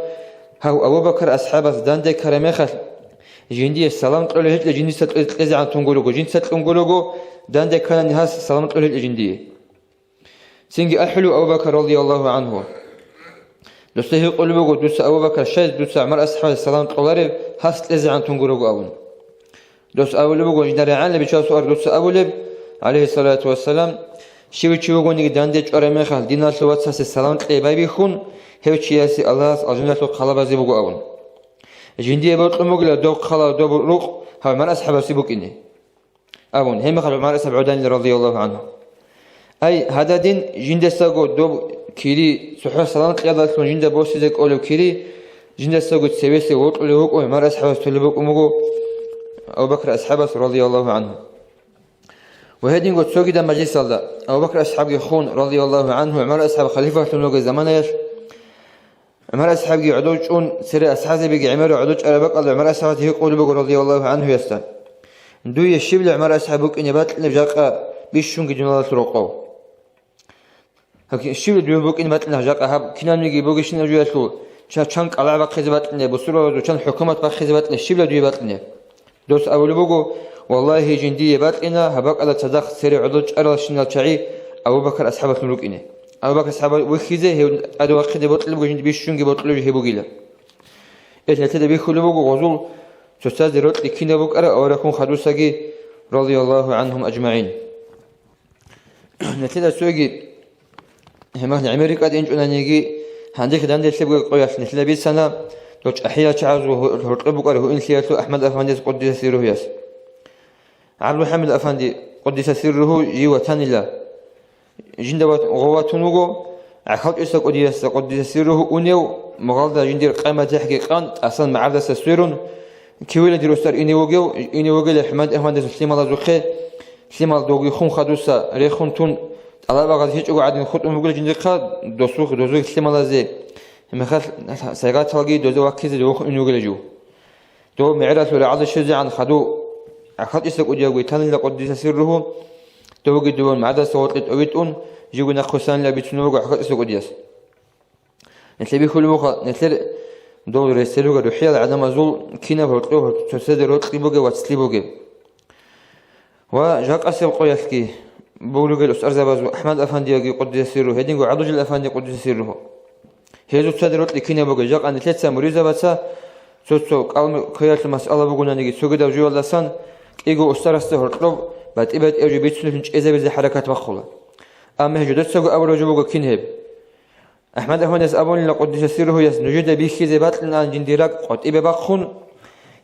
гьав Абу Бакр асхӀабас данде ккараб мехалъ, жиндие салам кьолеб гьечӀила жиндица кье-, кьезегӀан тун гурого, жинца кьун гурого, данде кканани гьас салам кьолеб гьечӀила жиндие. Цинги ахӀулев Абу Бакр, радияллагьу гӀангьу. Досда гьикъулеб буго: «Дуца, Абу Бакр, щай дуца ГӀумар асхӀабасе салам кьолареб, гьас кьезегӀан тун гурого?» – абун. Дос абулеб буго: «Жинда рагӀанлъи бичасухъе дуца абулеб, гӀалайгьиссалату вассалам, щив чи вугониги данде чӀвараб мехалъ диналъул вацасе салам кьей байбихьун, гьев чиясе Аллагьас алжаналъул хъалабазе буго», – абун. Жиндие бокьун бугила доб хъалаб, доб рукъ гьав ГӀумар асхӀабасе букӀине. Абун, гьебмехалъ ГӀумар асхӀаб гӀоданила, радияллагьу гӀангьу. Ай, гьададин, жиндасаго доб кири, цохӀо салам кьеялдалъун жинда босизе кӀолеб кири, жиндасаго цевесев вокьулев вукӀун ГӀумар асхӀабас толеб букӀун буго Абу Бакр асхӀабас, радияллагьу гӀангьу. Ва гьединго цогидаб мажлисалда Абу Бакр асхӀабги хун, радияллагьу гӀангьу, ГӀумар асхӀаб халифалъун вугеб заманаялъ, ГӀумар асхӀабги гӀодов чӀун, цере асхӀабзабиги гӀемерал гӀодов чӀараб бакӀалда ГӀумар асхӀабас гьикъулеб буго, радияллагьу гӀангьуясда: «Дуе щибла ГӀумар асхӀаб букӀине бакьинеб жакъа бищунги дуналалъул рокъов? Гьаб щибла дуе букӀине бакьинеб жакъа гьаб кинабниги бугебщинаб жоялъул, ча-, чан кӀалгӀа бахъизе бакьинеб, бусурбабазул чан хӀукумат бахъизе бакьинеб, щибла дуе бакьинеб?» Дос абулеб буго: «Валлагьи, жиндие бакьина гьаб бакӀалда цадахъ цере гӀодов чӀаралщинал чагӀи Абу Бакр асхӀабалъун рукӀине. Абу Бакр асхӀаб вихьизе гьев тӀаде вахъине бокьулеб буго, жинда бищунги бокьулеб жо гьеб бугила». Гьел нилъеда бихьулеб буго гъозул цоцазе рокьи кинаб букӀараб аварагасул хадусаги, радияллагьу гӀангьум ажмагӀин. Нилъеда цоги гьемахъ гӀемер рикӀкӀад инчӀониги, гьанже данделъебго къоялъ нилъеда бицана, дол чӀахӀиял чагӀазул гьу-, гьоркьоб букӀараб гьуинлъиялъул АхӀмад афандияс, къуддиса сирругьу, яс. ГӀабдулхӀамид афанди, къуддиса сирругьу, жив ватанила. Жинда ват-, гъов ватун вуго, ГӀахьалчӀиса кӀудиясда, къуддиса сирругьу, унев, мугъалда жиндир къай-матихӀги къан, тӀасан магӀардаса сверун, кивила дир устар ине вугев, ине вугила АхӀмад афандиясул лъималазухъе, лъимал довги хун хадуса, рехун тун, тӀалаб багъаз гьечӀого гӀадин хутӀун бугила жиндихъа, досухъ, дозухъ лъималазе, гьебмехалъ сайгъаталги дозе ваккизе довухъ ун вугила жив. Дов мегӀералъул рагӀалде щвезегӀан хадув ГӀахьалчӀиса кӀудиявго витанила, къуддиса сирругьу, довги дован магӀардаса гъоркье тӀовитӀун, живго нахъвисанила бицунеб буго ГӀахьалчӀиса кӀудияс. Нилъер бихьулеб буго, нилъер дол ресел ругел рухӀиял гӀадамазул кинаб гьоркьоб цоцазе рокьи бугеб, вацлъи бугеб. Ва жакъасеб къоялъги бугел устарзабазул АхӀмад афандиялги, къуддиса сирругьу, гьединго ГӀабдулжалил афанди, къуддиса сирругьу. Гьезул цоцазе рокьи кинаб бугеб, жакъа нилъеца муридзабаца цо-цо кӀал-, кквеялъул масъала бугонаниги, цогидаб жоялдасан кӀиго устарасда гьоркьоб батӀи-батӀияб жо бицунелъун чӀезабизе хӀаракат бахъула. Амма гьеб жо доцаго абураб жо буго кин гьеб? АхӀмад афандияс абунила, къуддиса сирругьу, яс, нужеда бихьизе бакьинаан жиндир ракӀ къватӀибе бахъун,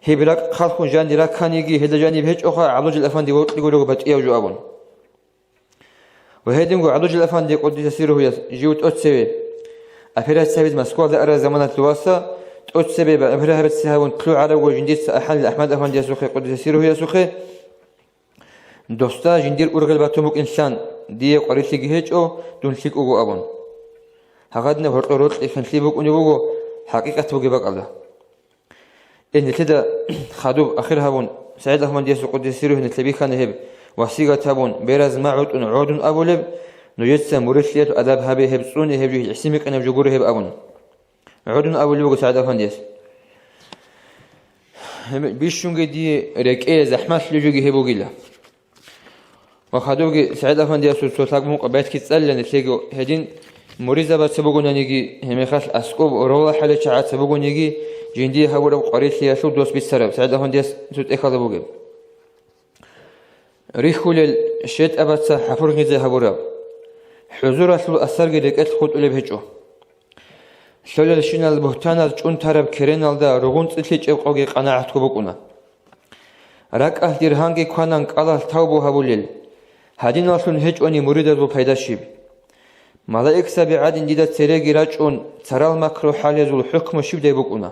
гьеб ракӀ хъалхьун жанир ракканиги, гьелда жаниб гьечӀоха, ГӀабдулжалил афанди вокьи гурого батӀияб жо абун. Ва гьединго ГӀабдулжалил афанди, къуддиса сирругьу, яс, жив тӀоцеве операция гьабизе Москвалде араб заманалъуваса, тӀоцебе операция гьабун лъугӀарабго жиндица ахӀанила АхӀмад афандиясухъе, къуддиса сирругьу, ясухъе, досда жиндир ургъел батун букӀин лъан, дие къварилъиги гьечӀо, дун лъикӀ вуго абун. Гьагъадинаб гьоркьор рокьи хинлъи букӀунеб буго хӀакъикъат бугеб бакӀалда. Э, нилъеда хадуб ахир гьабун, СагӀид Ахмадиясул къуддиса сирругьу нилъе бихьана гьеб, васигат гьабун, бераз магӀутӀун гӀодун абулеб, нужеца мурилъиялъул адаб гьабе гьеб цӀуне, гьеб жо гӀисинаб жо гуро гьеб абун. ГӀодун абулеб буго СагӀид Ахмадияс. Гьеб бищунги дие рекӀее захӀмалъулеб жоги гьеб бугила. Ва хадубги СагӀид Ахмадиясул цо лъабго-мукъа байтги цӀалила нилъеего, гьедин муридзабаца бугонаниги, гьебмехалъ аскӀоб ролахӀалил чагӀаца бугониги, жиндие гьабураб къварилъиялъул дос бицараб СагӀид Ахмадиясул тӀехьалда бугеб. Рихьулел, щетӀабаца хӀапургъизе гьабураб. ХӀузуралъул асарги рекӀелъ хутӀулеб гьечӀо. Лъолелщинал бугьтаназ чӀунтараб кереналда ругъунцӀи лъичӀеб къоги къанагӀатго букӀуна. РакӀалъ диргьамги кванан кӀалалъ тавбу гьабулел, гьадиналлъун гьечӀони муридазул пайда щиб? Малаикзаби гӀадин дида цереги рачӀун, царал макру хӀалезул хӀукму щибдай букӀуна?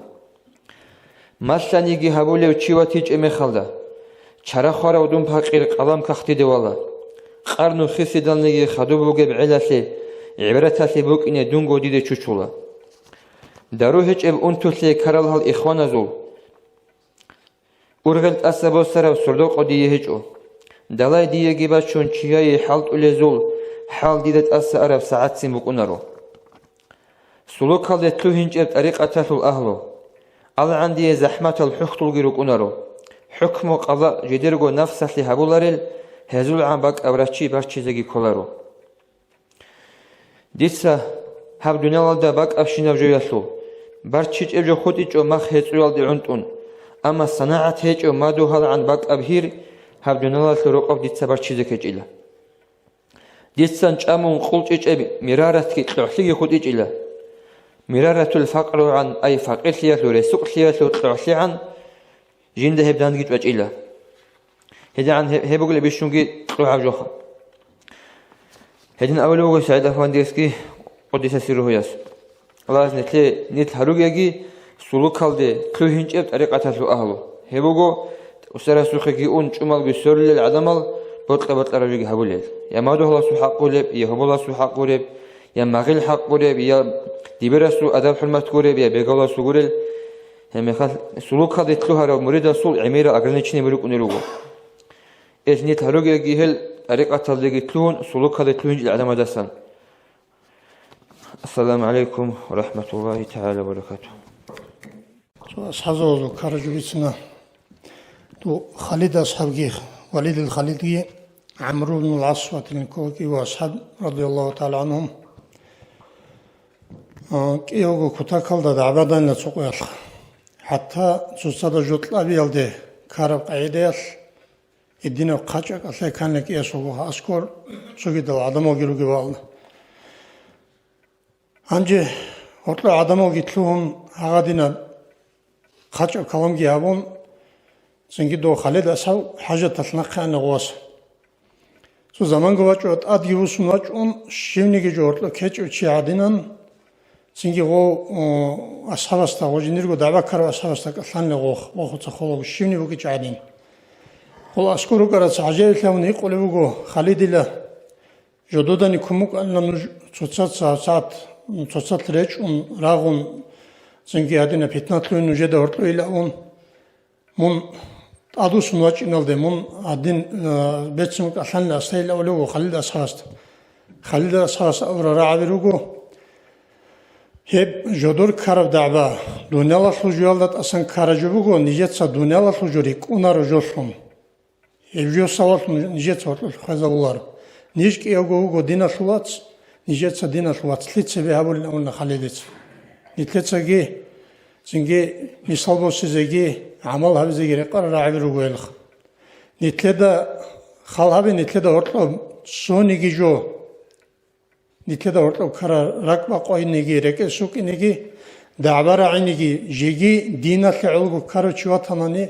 Малъаниги гьабулев чи ватичӀеб мехалда, чара хварав дун пакъир къалам кагътиде вала, къарну хисидалниги хадуб бугеб гӀелалъе, гӀибраталъе букӀине дунго диде чучула. Дару гьечӀеб унтулъе ккарал гьал ихваназул, ургъел тӀаса босараб сордо-къо дие гьечӀо. Далай диеги бачун чияе хӀалтӀулезул хӀал дида тӀаса араб сагӀатцин букӀунаро. Сулукалде лъугьинчӀеб тӀарикъаталъул агьлу, алгӀан дие захӀматал хӀухьдулги рукӀунаро. ХӀукму-къала жидерго нафсалъе гьабуларел, гьезулгӀан бакӀаб раччи барччизеги кколаро. Дица гьаб дуниялалда бакӀабщинаб жоялъул, барччичӀеб жо хутӀичӀо мах гьецӀоялде гӀунтӀун, амма санагӀат гьечӀо мадугьалгӀан бакӀаб гьир гьаб дуниялалъул рокъоб дица барччизе ккечӀила. Дицан чӀамун къулчӀичӀеб мираратги кьогӀлъиги хутӀичӀила. Мираратул факъругӀан, ай факъирлъиялъул ресукълъиялъул кьогӀлъигӀан жинда гьеб данги чӀвачӀила. ГьедигӀан гьеб, гьеб бугила бищунги кьогӀаб жоха. Гьедин абулеб буго СагӀид Афандиясги къуддиса сирругьуяс. Аллагьас нилъе нилъ гьаругеги сулукалде лъугьинчӀеб тӀарикъаталъул агьлу. Гьеб буго, устарасухъеги ун чӀумалги сорулел гӀадамал бокьа-бокьараб жоги гьабулел. Я мадугьаласул хӀакъ гуреб, я гьоболасул хӀакъ гуреб, я магъил хӀакъ гуреб, я дибирасул адаб-хӀурмат гуреб, я бегаласул гурел. Гьебмехалъ сулукалде лъугьарав муридасул гӀемерал ограничение рукӀунел руго. Гьелъ нилъ гьаругеги гьел тӀарикъаталдеги лъугьун, сулукалде лъугьинчӀел гӀадамадасан. Ассаламу гӀалайкум ва рахӀматуллагьи тагӀала ва баракатугь. Цо асхӀабзабазул ккараб жо бицина. Дов Халид асхӀабги, Валидил Халидги, ГӀамру ибн ал-ГӀас ватилин ккола кӀиго асхӀаб, радияллагьу тагӀала гӀанхум. А, кӀиявго кутакалда дагӀбадайна цо къоялъ. ХӀатта цоцазда жо кьабиялде ккараб къагӀидаялъ, гьединаб хъачӀаб кӀалъай кканила кӀиясулгун аскӀор цогидал гӀадамалги ругеб бакӀалда. Гьанже гьоркьор гӀадамалги лъугьун, гьагъадинаб хъачӀаб каламги гьабун, цинги дов Халид асхӀаб хӀажаталъ нахъе ана гъоваса. Цо заманго вачӀо, тӀадги вуссун вачӀун, щивниги жо гьоркьоб ккечӀев чи гӀадинан, цинги гъов, о, асхӀабасда, гъов жиндирго дагӀба ккарав асхӀабасда кӀалъанила гъов, вахуца холаго щивни букӀичӀеб гӀадин. Гъол аскӀор рукӀараца гӀажаиблъи гьабун гьикъулеб буго Халидила: «Жододани ккун букӀана нуж цоцаца гьабсагӀат, цоцалъ речӀун, рагъун, цинги гьадинаб питна лъугьин нужеда гьоркьойилан». Мун тӀадвуссун вачӀиналде, мун гьадин, э, бецун кӀалъанила асайилан абулеб буго Халид асхӀабасда. Халид асхӀабас абураб рагӀаби руго: «Гьеб жодор ккараб дагӀба дуниялалъул жоялда тӀасан ккараб жо буго, нижеца дуниялалъул жо рикӀкӀунаро жолъун. Гьеб жо сабаблъун нижеца гьоркьоб хвезабуларо. Ниж кӀиявго вуго диналъул вац, нижеца диналъул вацлъи цебе гьабулин», — абуна Халидица. Нилъецаги, цинги мисал босизеги, гӀамал гьабизеги рекъарал рагӀаби руго гьелха. Нилъеда хал гьабе, нилъеда гьоркьоб цониги жо, нилъеда гьоркьоб ккарал ракӀбакъвайниги, рекӀелъ щукӀиниги, дагӀба рагӀиниги, жеги диналъе гӀолго ккарав чи ватанани,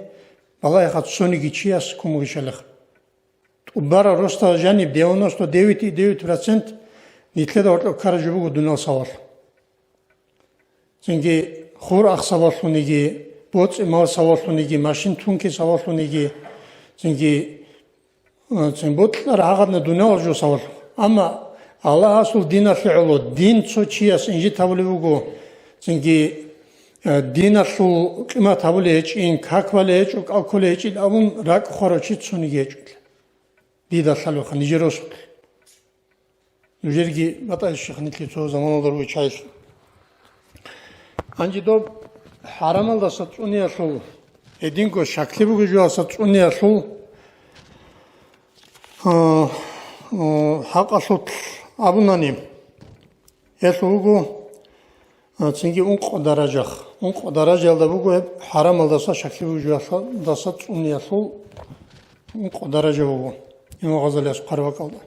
балагьеха, цониги чияс ккун бугищалиха. ТӀубараб росдал жаниб девяносто девять и девять процент нилъеда гьоркьоб ккараб жо буго дуниял сабаблъун. Цинги хур-ахъ сабаблъуниги, боцӀи-мал сабаблъуниги, машин-тунки сабаблъуниги, цинги, э, цин бокьараб гьагъадинаб дуниял жо сабаблъун. Амма Аллагьасул диналъе гӀоло, дин цо чияс инжит гьабулеб буго, цинги, э, диналъул къимат гьабулей гьечӀин, как балей гьечӀо, кӀал кколей гьечӀин абун ракӀ хварав чи цониги гьечӀо. Дида лъалевха нижер росулъ. Нужерги батӀа, щихъ, нилъер цо заманалда ругел чагӀилъ. Гьанже доб хӀарамалдаса цӀуниялъул, гьединго щаклъи бугеб жоялдаса цӀуниялъул, а, а, хӀакъалъулъ абунани, гьелъул буго, а, цинги ункъо даража. Ункъо даражаялда буго гьеб хӀарамалдаса, щаклъи бугеб жоялдаса цӀуниялъул ункъо даража буго Имам Гъазалияс хъвараб бакӀалда.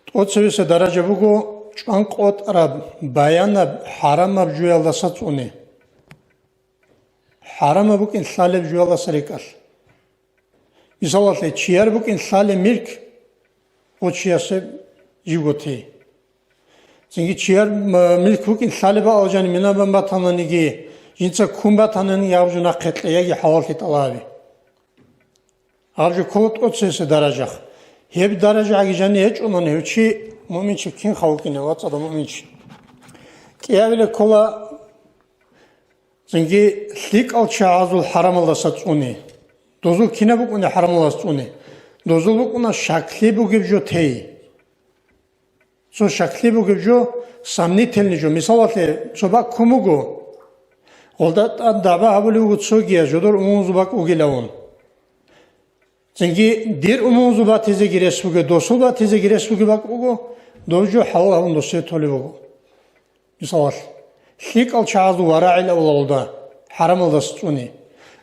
ТӀоцебесеб даража буго чӀванкъотӀараб, баянаб хӀарамаб жоялдаса цӀуни. ХӀарамаб букӀин лъалеб жоялдаса рекӀалъ. Мисалалъе, чияр букӀин лъалеб милк гъов чиясе живго тей. Цинги чияр, м-, милк букӀин лъалеб бакӀалда жаниб минабан батананиги, жинца ккун батананиги, гьаб жо нахъе кье яги хӀалаллъи тӀалаб гьабе. Гьаб жо ккола тӀоцебесеб даража. Гьеб даражаги жаниб гьечӀони, гьев чи муъминчи кинха вукӀине, вацӀцӀадав муъминчи. КӀиабилеб ккола цинги лъикӀал чагӀазул хӀарамалдаса цӀуни. Дозул кинаб букӀуна хӀарамалдаса цӀуни? Дозул букӀуна щаклъи бугеб жо тей. Цо щаклъи бугеб жо, сомнительный жо. Мисалалъе, цо бакӀ ккун буго, гъолда тӀад дагӀба гьабулеб буго цогияс, жодор умумузул бакӀ бугилавун. Цинги дир умумузул батизеги рес бугеб, досул батизеги рес бугеб бакӀ буго, доб жо хӀалал гьабун досие толеб буго. Мисалалъ, лъикӀал чагӀазул варагӀил авлалда, хӀарамалдаса цӀуни.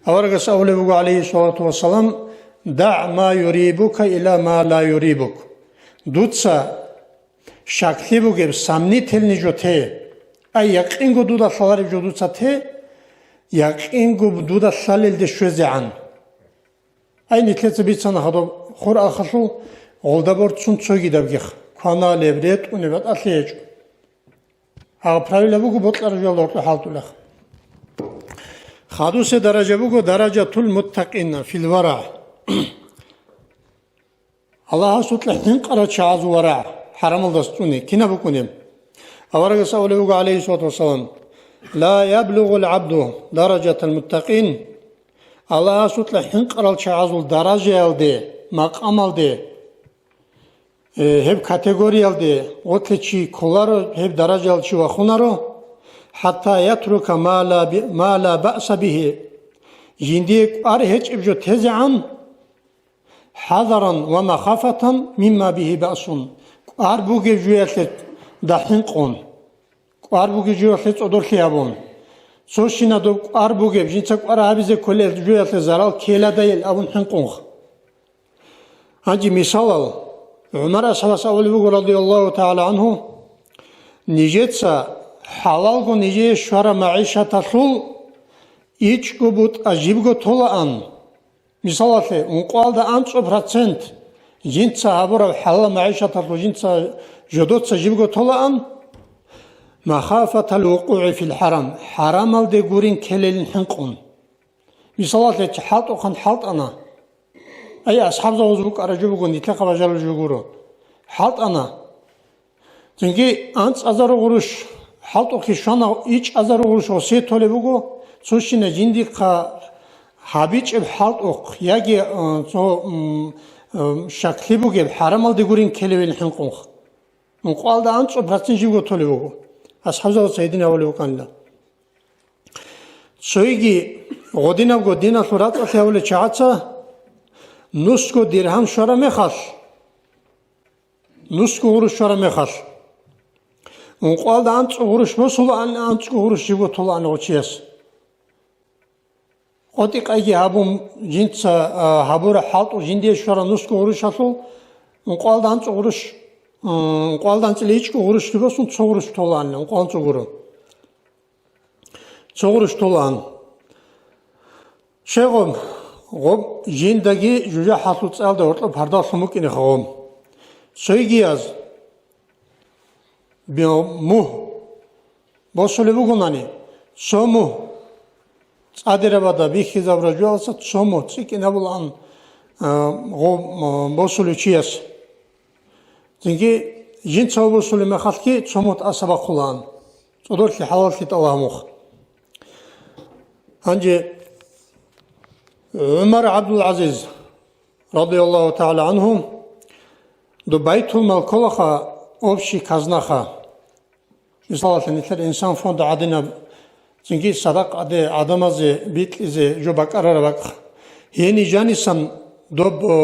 Аварагас абулеб буго, гӀалайгьиссалату вассалам: «ДагӀ ма юрибука иля ма ла юрибук». Дуца щаклъи бугеб, сомнительный жо те, ай якъинго дуда лъалареб жо дуца те, якъинго дуда лъалелде щвезегӀан. Ай, нилъеца бицана гьадаб хур ахалъул, гъолда борцун цогидабги кваналеб, ретӀунеб батӀалъи гьечӀо. Гьаб правила буго бокьараб жоялда гьоркьоб хӀалтӀулеб. Хадусеб даража буго даражатул муттакъина фил варагӀ. Аллагьасукьа хӀинкъарал чагӀазул варагӀ, хӀарамалдаса цӀуни, кинаб букӀунеб? Аварагас абулеб буго, гӀалайгьиссалату вассалам: «Ла яблугъул гӀабду даражатал муттакъин». Аллагьасукьа хӀинкъарал чагӀазул даражаялде, макъамалде, э, гьеб категориялде гъотлъи чи кколаро, гьеб даражаялде чи вахунаро, хӀатта ятрука ма ла би-, ма ла баъса бигьи, жиндие кӀвар гьечӀеб жо тезегӀан, хӀазаран ва махафатан мимма бигьи баъсун, кӀвар бугеб жоялъе дагьинкъун, кӀвар бугеб жоялъе цӀодорлъи гьабун, цо щинаб доб кӀвар бугеб, жинца кӀвар гьабизе кколел жоялъе зарал ккеладайил абун хӀинкъунха. Гьанже мисалал, ГӀумар асхӀабас абулеб буго, радияллагьу тагӀала гӀангьу: «Нижеца хӀалалго нижее щвараб магӀишаталъул ичӀго бутӀа жибго толаан». Мисалалъе, ункъоялда анцӀго процент жинца гьабураб хӀалал магӀишаталъул жинца жодоца жибго толаан, махафатал вукъугӀи фил хӀарам, хӀарамалде гурин ккелелин хӀинкъун. Мисалалъе, хӀалтӀухъан хӀалтӀана. Ай, асхӀабзабаз букӀараб жо буго, нилъехъа бажараб жо гуро. ХӀалтӀана. Цинги анцӀазару гъурущ хӀалтӀухъе щвана, ичӀазару гъурущ гъосие толеб буго, цо щинаб жиндихъа гьабичӀеб хӀалтӀухъ яги, э, цо, м, э, щаклъи бугеб хӀарамалде гурин ккелевин хӀинкъунха. Ункъоялда анцӀго процент жибго толеб буго. АсхӀабзабаца гьедин гьабулеб букӀанила. Цойги гъодинабго диналъул рацӀцӀалъи гьавулел чагӀаца нусго диргьам щвараб мехалъ, нусго гъурущ щвараб мехалъ, ункъоялда анцӀго гъурущ босулаан, анцӀго гъурущ жибго толаан гъов чияс. КъотӀи-къайги гьабун, жинца, а, гьабураб хӀалтӀу жиндие щвараб нусго гъурущалъул, ункъоялда анцӀго гъурущ, м, ункъоялда анцӀила ичӀго гъурущги босун, цо гъурущ толаанила, ункъоялда анцӀго гъурущ. Цо гъурущ толаан. Щайгъо, гъоб жиндаги жужахӀалъул цӀалда гьоркьоб пардалъун букӀинеха гъоб. Цойгияз би-, мугь босулеб бугонани, цо мугь цӀадирабада бихьизабураб жоялдаса цо мугь цӀикӀкӀинабулаан, а, гъоб, а, босулев чияс. Цинги жинца босулеб мехалъги цо мухь тӀаса бахъулаан, цӀодорлъи хӀалаллъи тӀалагьа мухь. Гьанже ГӀумар ГӀабдул-ГӀазиз, радияллагьу тагӀала гӀангьу, доб байтулмал кколаха, общий казнаха. Мисалалъе, нилъер инсан фонд гӀадинаб, цинги садакъаде гӀадамазе бикьизе жо бакӀарараб бакӀ. Гьениб жанисан доб, о,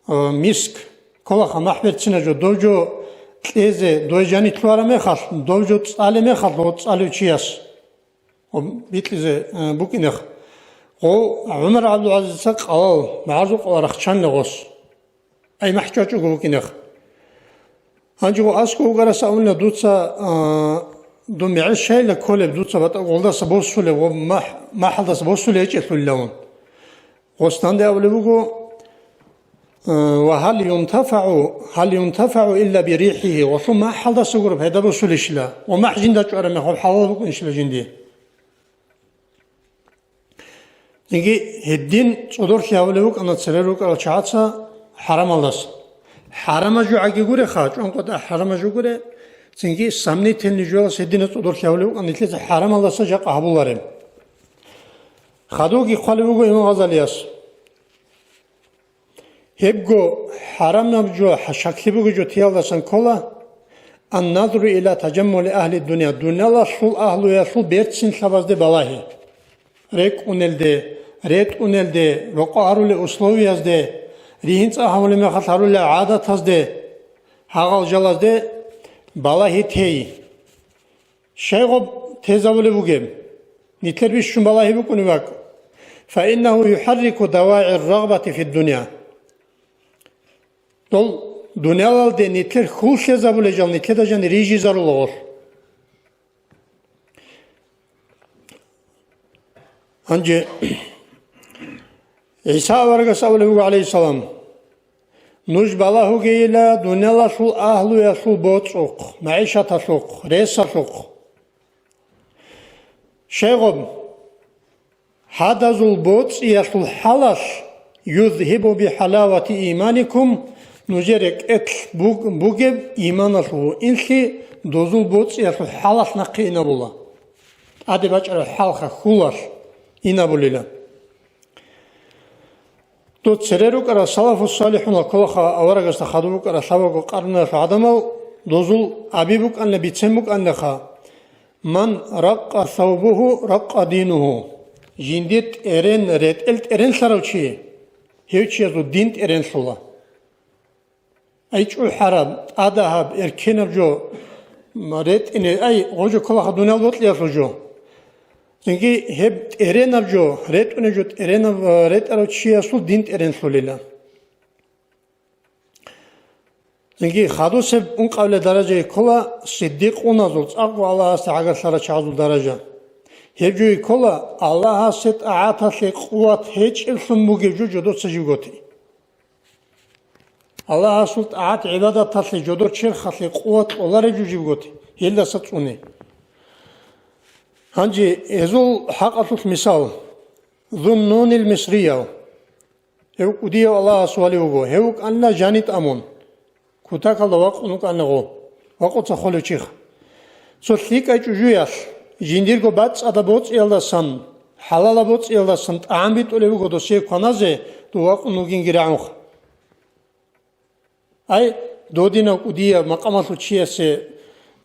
о, миск кколаха, махӀ берцина жо, дов жо кьезе дой жанилъуараб мехалъ, дов жо цӀалеб мехалъ гъо цӀалев чияс, гъо бикьизе, э, букӀинех. Гъо ГӀумар ГӀабдул-ГӀазизица къалал, магӀарзул къалал рахчанила гъос. Ай, махӀ чӀвачӀого букӀинех. Гьанже гъо аскӀов вугарас абуна, дуца, а, дун мегӀер щайила кколеб, дуца батӀа гъолдаса босулеб ва махӀ-, махӀалдаса босулеб гьечӀелъулилавун. Гъос данде абулеб буго, а, ва гьал юнтафагӀу, гьал юнтафагӀу илла бирихӀигьи, гъолъул махӀалдаса гуро пайда босулищила, ва махӀ жинда чӀвараб мехалъ хӀалал букӀунищила жинди. Цинги гьедин цӀодорлъи гьавулев вукӀана церер рукӀарал чагӀаца хӀарамалдаса. ХӀарамаб жо гӀаги гуреха, чӀванкъотӀа хӀарамаб жо гуре, цинги сомнительный жоялдаса гьединаб цӀодорлъи гьавулев вукӀана нилъеца хӀарамалдаса жакъа гьабулареб. Хадубги хъвалеб буго Имам Гъазалияс. Гьебго хӀарамаб жо, щаклъи бугеб жо тиялдасан ккола, ан-назру иля тажаммули агьли дунъя, дунялалъул агьлуялъул берцинлъабазде балагьи. РекӀунелде, ретӀунелде, рокъо гьарулел условиязде, ригьин цӀа гьабулеб мехалъ гьарулел гӀадатазде, гьагъал жалазде балагьи тей. Щай гъоб тезабулеб бугеб? Нилъер бищун балагьи букӀунеб бакӀ. Фаиннагьу юхӀаррику давагӀир рагъбати фиддунъя. Дол дунялалде нилъер хьул лъезабулел жал нилъеда жан рижизарула гъолъ. Гьанже ГӀиса аварагас абулеб буго, гӀалайгьиссалам: «Нуж балагьугейила дунялалъул агьлуялъул боцӀухъ, магӀишаталъухъ, ресалъухъ». Щай гъоб? Гьадазул боцӀиялъул хӀалалъ, юзгьибу бихӀалавати иманикум, нужер рекӀелъ буг-, бугеб иманалъул инлъи дозул боцӀиялъул хӀалалъ нахъе инабула. ТӀаде бачӀараб хӀалха хьулалъ инабулила. Дов цере рукӀарал салафу-салихӀунал кколаха аварагасда хадуб букӀарал лъабабго къарналъул гӀадамал, дозул аби букӀанна, бицен букӀаннаха: «Ман ракъа савбугьу, ракъа динугьу». Жиндир тӀерен, ретӀел тӀеренлъарав чи, гьев чиясул дин тӀеренлъула. Ай, чӀухӀараб, тӀадагьаб, эркенаб жо, м, ретӀине, ай, гъожо кколаха дуниял бокьиялъул жо. Цинги гьеб тӀеренаб жо, ретӀунеб жо тӀеренаб, а, ретӀарав чиясул дин тӀеренлъулила. Цинги хадусеб ункъабилеб даража ккола сиддикъуназул, цӀакъго Аллагьасда гӀагарлъарал чагӀазул даража. Гьеб жо ккола Аллагьасе тӀагӀаталъе къуват гьечӀеблъун бугеб жо жодоца жив готи. Аллагьасул тӀагӀат-гӀибадаталъе жодор черхалъе къуват кьолареб жо жив готи, гьелдаса цӀуни. Гьанже гьезул хӀакъалъулъ мисал, Зуннунил Мисрияв. Гьев кӀудияв Аллагьас вали вуго, гьев вукӀана жанитӀа мун. Кутакалда вакъун вукӀана гъо, вакъуца холев чиха. Цо лъикӀай чӀужуялъ, жиндирго бацӀцӀадаб боцӀиялдасан, хӀалалаб боцӀиялдасан тӀагӀам битӀулеб буго досие кваназе, дов вакъун вугинги рагӀунха. Ай, додинав кӀудияб макъамалъул чиясе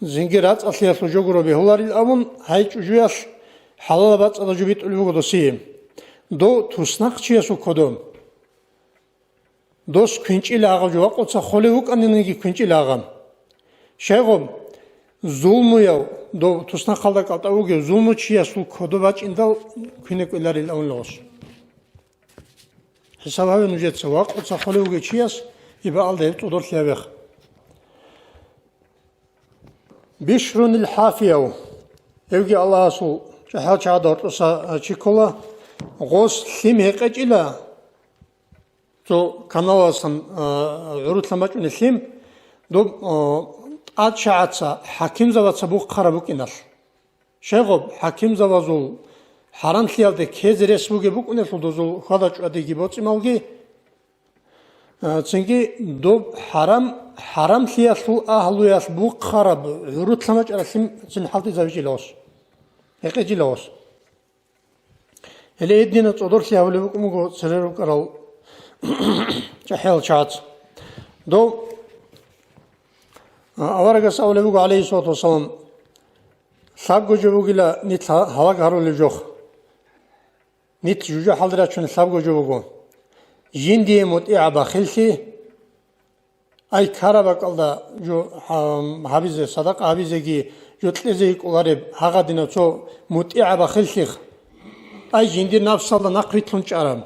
зингир рацӀцӀалъиялъул жо гуро бегьуларил абун, гьай чӀужуялъ хӀалалаб бацӀцӀадаб жо битӀулеб буго досие. Дов туснахъ чиясул кодоб. Дос квинчӀила гьагъаб жо вакъуца холев вукӀаниниги квинчӀила гьагъаб. Щайгъуб, зулмуяв, дов туснахъалда кӀалтӀа вугев зулмучиясул кодоб бачӀиндал квине кӀвеларил авунила гъос. ХӀисаб гьаве нужеца, вакъуца холев вугев чияс гьеб бакӀалда гьеб цӀодорлъи гьабех. Бишрунил ХӀафияв, гьевги Аллагьасул чӀахӀал чагӀазда гьоркьоса чи ккола, гъос лъим гьекъечӀила, цо каналалсан, а, гӀурулъан бачӀунеб лъим, доб, а, тӀадчагӀаца, хӀакимзабаца бухъараб букӀиналъ. Щайгъуб, хӀакимзабазул хӀарамлъиялде ккезе рес бугеб букӀунелъул дозул хьвада-чӀвадиги боцӀи-малги, а, цинги доб хӀарам хӀарамлъиялъул агьлуялъ бухъараб гӀурулъа мачӀаралъин цин хӀалтӀизавичӀила гъос, гьекъечӀила гъос. Гьеле гьединаб цӀодорлъи гьабулеб букӀун буго цере рукӀарал чӀахӀиял чагӀаца. Дов, а, аварагас абулеб буго, гӀалайгьиссалату вассалам, лъабго жо бугила нилъ гьа-, гьалаг гьарулеб жо. Нилъ жужахӀалде рачунел лъабго жо буго. Жиндие мутӀигӀаб бахиллъи, ай, ккараб бакӀалда жо гьа-, гьабизе, садакъа гьабизеги, жо кьезе йикӀулареб гьагъадинав цо мутӀигӀаб бахиллъих. Ай, жиндир напсалда нахъвилълъун чӀараб.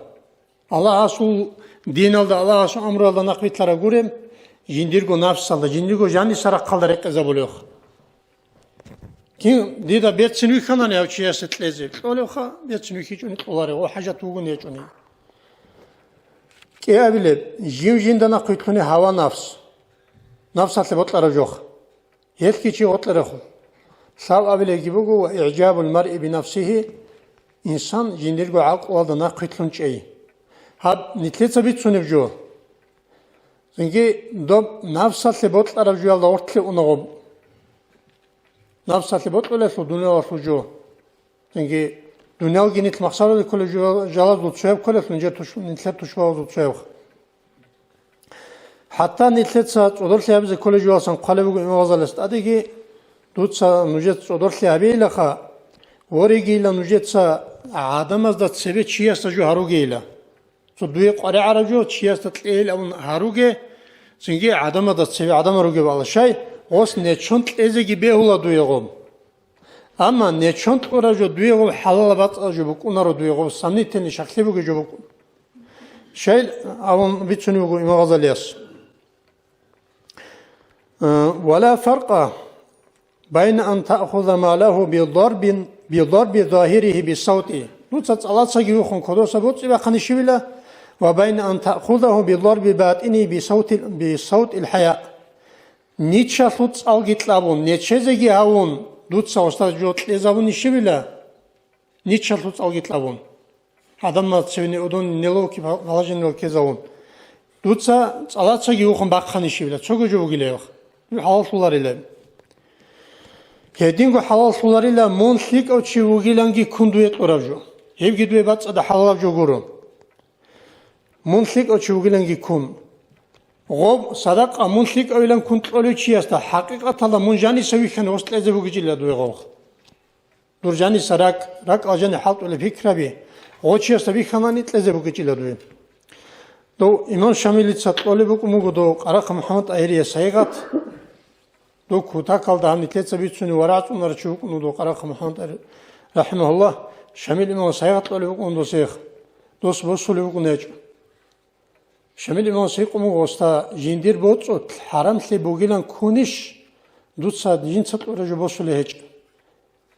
Аллагьасул диналда, Аллагьасул амруялда нахъвилълъараб гуреб, жиндирго напсалда, жиндирго жаниса рахъалда рекъезабулевха. Кин дида берцин вихьанани гьав чиясе кьезе? Кьолевха, берцин вихьичӀони кьоларе, о хӀажат вугони гьечӀони. КӀиабилеб, жив жинда нахъвилълъуни гьава нафс. Нафсалъе бокьараб жо. Гьелъги чи гъоркье рехун. Лъабабилеги буго ва игӀжабул маръи бинафсигьи, инсан жиндирго гӀакълуялда нахъвилълъун чӀей. Гьаб, нилъеца бицунеб жо. Цинги доб нафсалъе бокьараб жоялда гъоркье уна гъоб. Нафсалъе бокьулелъул дуниялалъул жо. Цинги дуниялги нилъ махсаразе кколеб жо-, жалазул цояб кколелъул нилъер туш-, нилъер тушбабазул цояб. ХӀатта нилъеца цӀодорлъи гьабизе кколеб жоялсан хъвалеб буго Имам Гъазалияс тӀадеги, дуца нужеца цӀодорлъи гьабейилаха, воригийила нужеца гӀадамазда цебе чиясда жо гьаругейила. Цо дуе къваригӀараб жо чиясда кьейил абун гьаруге, цинги гӀадамазда цебе гӀадамал ругеб алашай, гъос нечон кьезеги бегьула дуе гъоб. Амма нечон кьураб жо дуе гъоб хӀалалаб бацӀцӀадаб жо букӀунаро, дуе гъоб сомнительный, щаклъи бугеб жо букӀун. Щайил абун бицунеб буго Имам Гъазалияс. Э, «Ва ла фаркъа байна ан таъхуза малагьу бидарбин, бидарби загьиригьи бисавти». Дуца цӀалацаги виххун кодоса боцӀи бахъани щибила, «ва байна ан таъхузагьу бидарби батӀинигьи бисавти, бисавтил хӀая». Ничалъул цӀалги кьабун, нечезеги гьавун, дуца гъосда жо кьезабуни щибила? Ничалъул цӀалги кьабун. Гьадамал цевне удун неловки положениялъ ккезавун. Дуца цӀалацаги вухун бахъани щибила, цого жо вугилайха. Дур хӀалаллъуларила. Гьединго хӀалаллъуларила мун лъикӀав чи вугиланги ккун дуе кьураб жо. Гьебги дуе бацӀцӀадаб хӀалалаб жо гуро. Мун лъикӀав чи вугиланги ккун. Гъоб, садакъа, мун лъикӀавилан ккун кьолев чиясда, хӀакъикъаталда мун жаниса вихьана гъос кьезе бугичӀила дуе гъов. Дур жаниса ракӀ, ракӀал жани хӀалтӀулеб пикраби, гъочиясда бихьанани кьезе бугичӀила дуе. Дов имам Шамилица кьолеб букӀун буго дов Къарахъа МухӀаммад ТӀагьирие сайгъат. Дов кутакалда гьаниб нилъеца бицунев варагӀ цӀунарав чи вукӀун вуго дов Къарахъа МухӀаммад ТӀагьир, рахӀимагьуллагь, Шамил имамас сайгъат кьолеб букӀун досех. Дос босулеб букӀун гьечӀо. Шамил имамас гьикъун буго гъосда, жиндир боцӀулъ хӀарамлъи бугилан ккунищ, дуца жинца кьураб жо босулеб гьечӀо.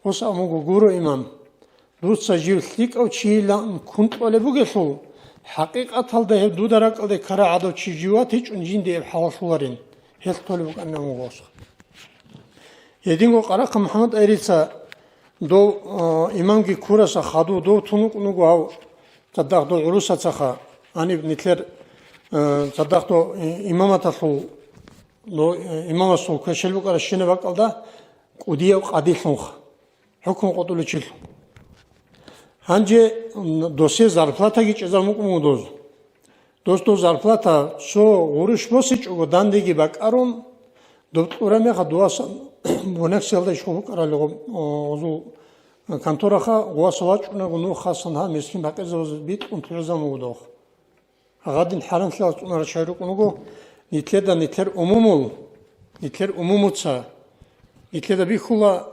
Гъос абун буго, гуро, имам, дуца жив лъикӀав чийилан ккун кьолеб бугелъул, хӀакъикъаталда гьеб дуда ракӀалде ккарав гӀадав чи жив ватичӀун жинде гьеб хӀалаллъуларин, гьелъ толеб букӀанин абун буго гъос. Гьединго Къарахъа МухӀаммад ТӀагьирица дов, а, имамги ккураса хадув дов тун вукӀун вуго гьав цадахъ дов гӀурусацаха, гьаниб нилъер, а, цадахъ дов, э, имаматалъул, дов, э, имамасул квешел букӀарабщинаб бакӀалда кӀудияв къадилъунха, хӀукму къотӀулев чилъун. Гьанже, м, досе зарплатаги чӀезабун букӀун буго доз. Дос дов зарплата цо гъурущ босичӀого дандеги бакӀарун, доб кьураб мехалъ дувасан бунагьсиялда иш гъоб букӀарали гъоб, о, гъозул контораха гъуваса вачӀунаго нухасан гьаб мискин бакъизабазе бикьун лъугӀизабун буго дов. Гьадин хӀарамлъиялъ цӀунарал чагӀи рукӀун руго, нилъеда нилъер умумул, нилъер умумуца, нилъеда бихьула,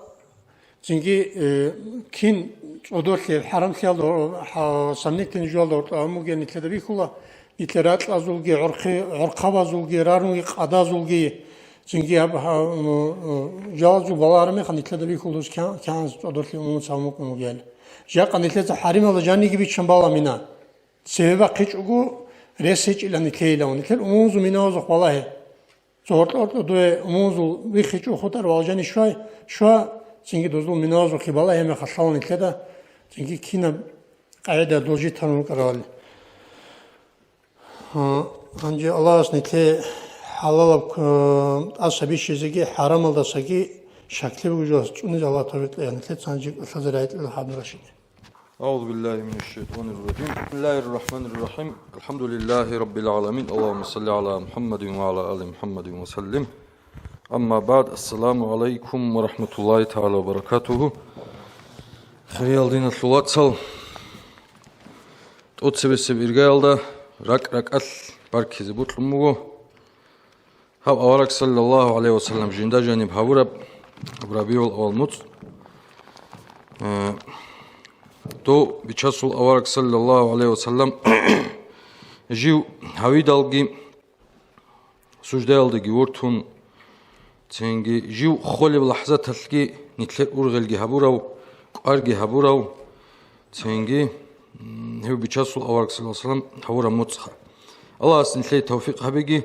цинги, э, кин цӀодорлъи, хӀарамлъиялда, хӀа-, сомнительный жоялда гьоркьоб гьабун бугеб нилъеда бихьула, нилъер ракьазулги, гӀорхъи-, гӀорхъабазулги, рарунги къадазулги, цинги гьаб-, гьа-, м, м, жалазул балагьараб мехалъ нилъеда бихьула дус кя-, кигӀан цӀодорлъи умумуца гьабун букӀун бугебали. Жакъа нилъеца хӀарималда жаниги биччан баламина. Цеве бахъичӀого рес гьечӀила нилъейилан, нилъер умумузул минавазухъ балагье. Цо гьоркьо-гьоркьо дуе умумузул вихичӀо хутӀар валжани щвай, щва, цинги дозул минавазухъе балагье мехалъ лъала нилъеда, цинги кинаб къагӀида должитарун рукӀарали. Гьанже Аллагьас нилъее ХӀалалаб, э, тӀаса бищизеги, хӀарамалдасаги щаклъи бугеб жоялъ чӀунизе Аллагь тавфикъ кьеги, нилъецаги жикъа лъазе рагӀи кьела гьаб нуралъ. أعوذ بالله من الشيطان الرجيم. بسم الله الرحمن الرحيم. الحمد لله رب العالمين. اللهم صل على محمد وعلى آل محمد وسلم. أما بعد. السلام عليكم ورحمة الله تعالى وبركاته. Хириял диналъул вацал, тӀоцебесеб иргаялда ракӀ-ракӀалъ баркизе бокьун буго. Гьаб авараг, саллаллагьу гӀалайгьи ва саллам, жинда жаниб гьабураб РабигӀул авал муцӀ. Э, дов Бичасул авараг, саллаллагьу гӀалайгьи ва саллам, жив гьавидалги, суждаялдаги вортун, цинги жив холеб лахӀзаталъги нилъер ургъелги гьабурав, кӀварги гьабурав, цинги, м, гьев Бичасул авараг, саллаллагьу гӀалайгьи ва саллам, гьавураб муцӀха. Аллагьас нилъее тавфикъ гьабеги.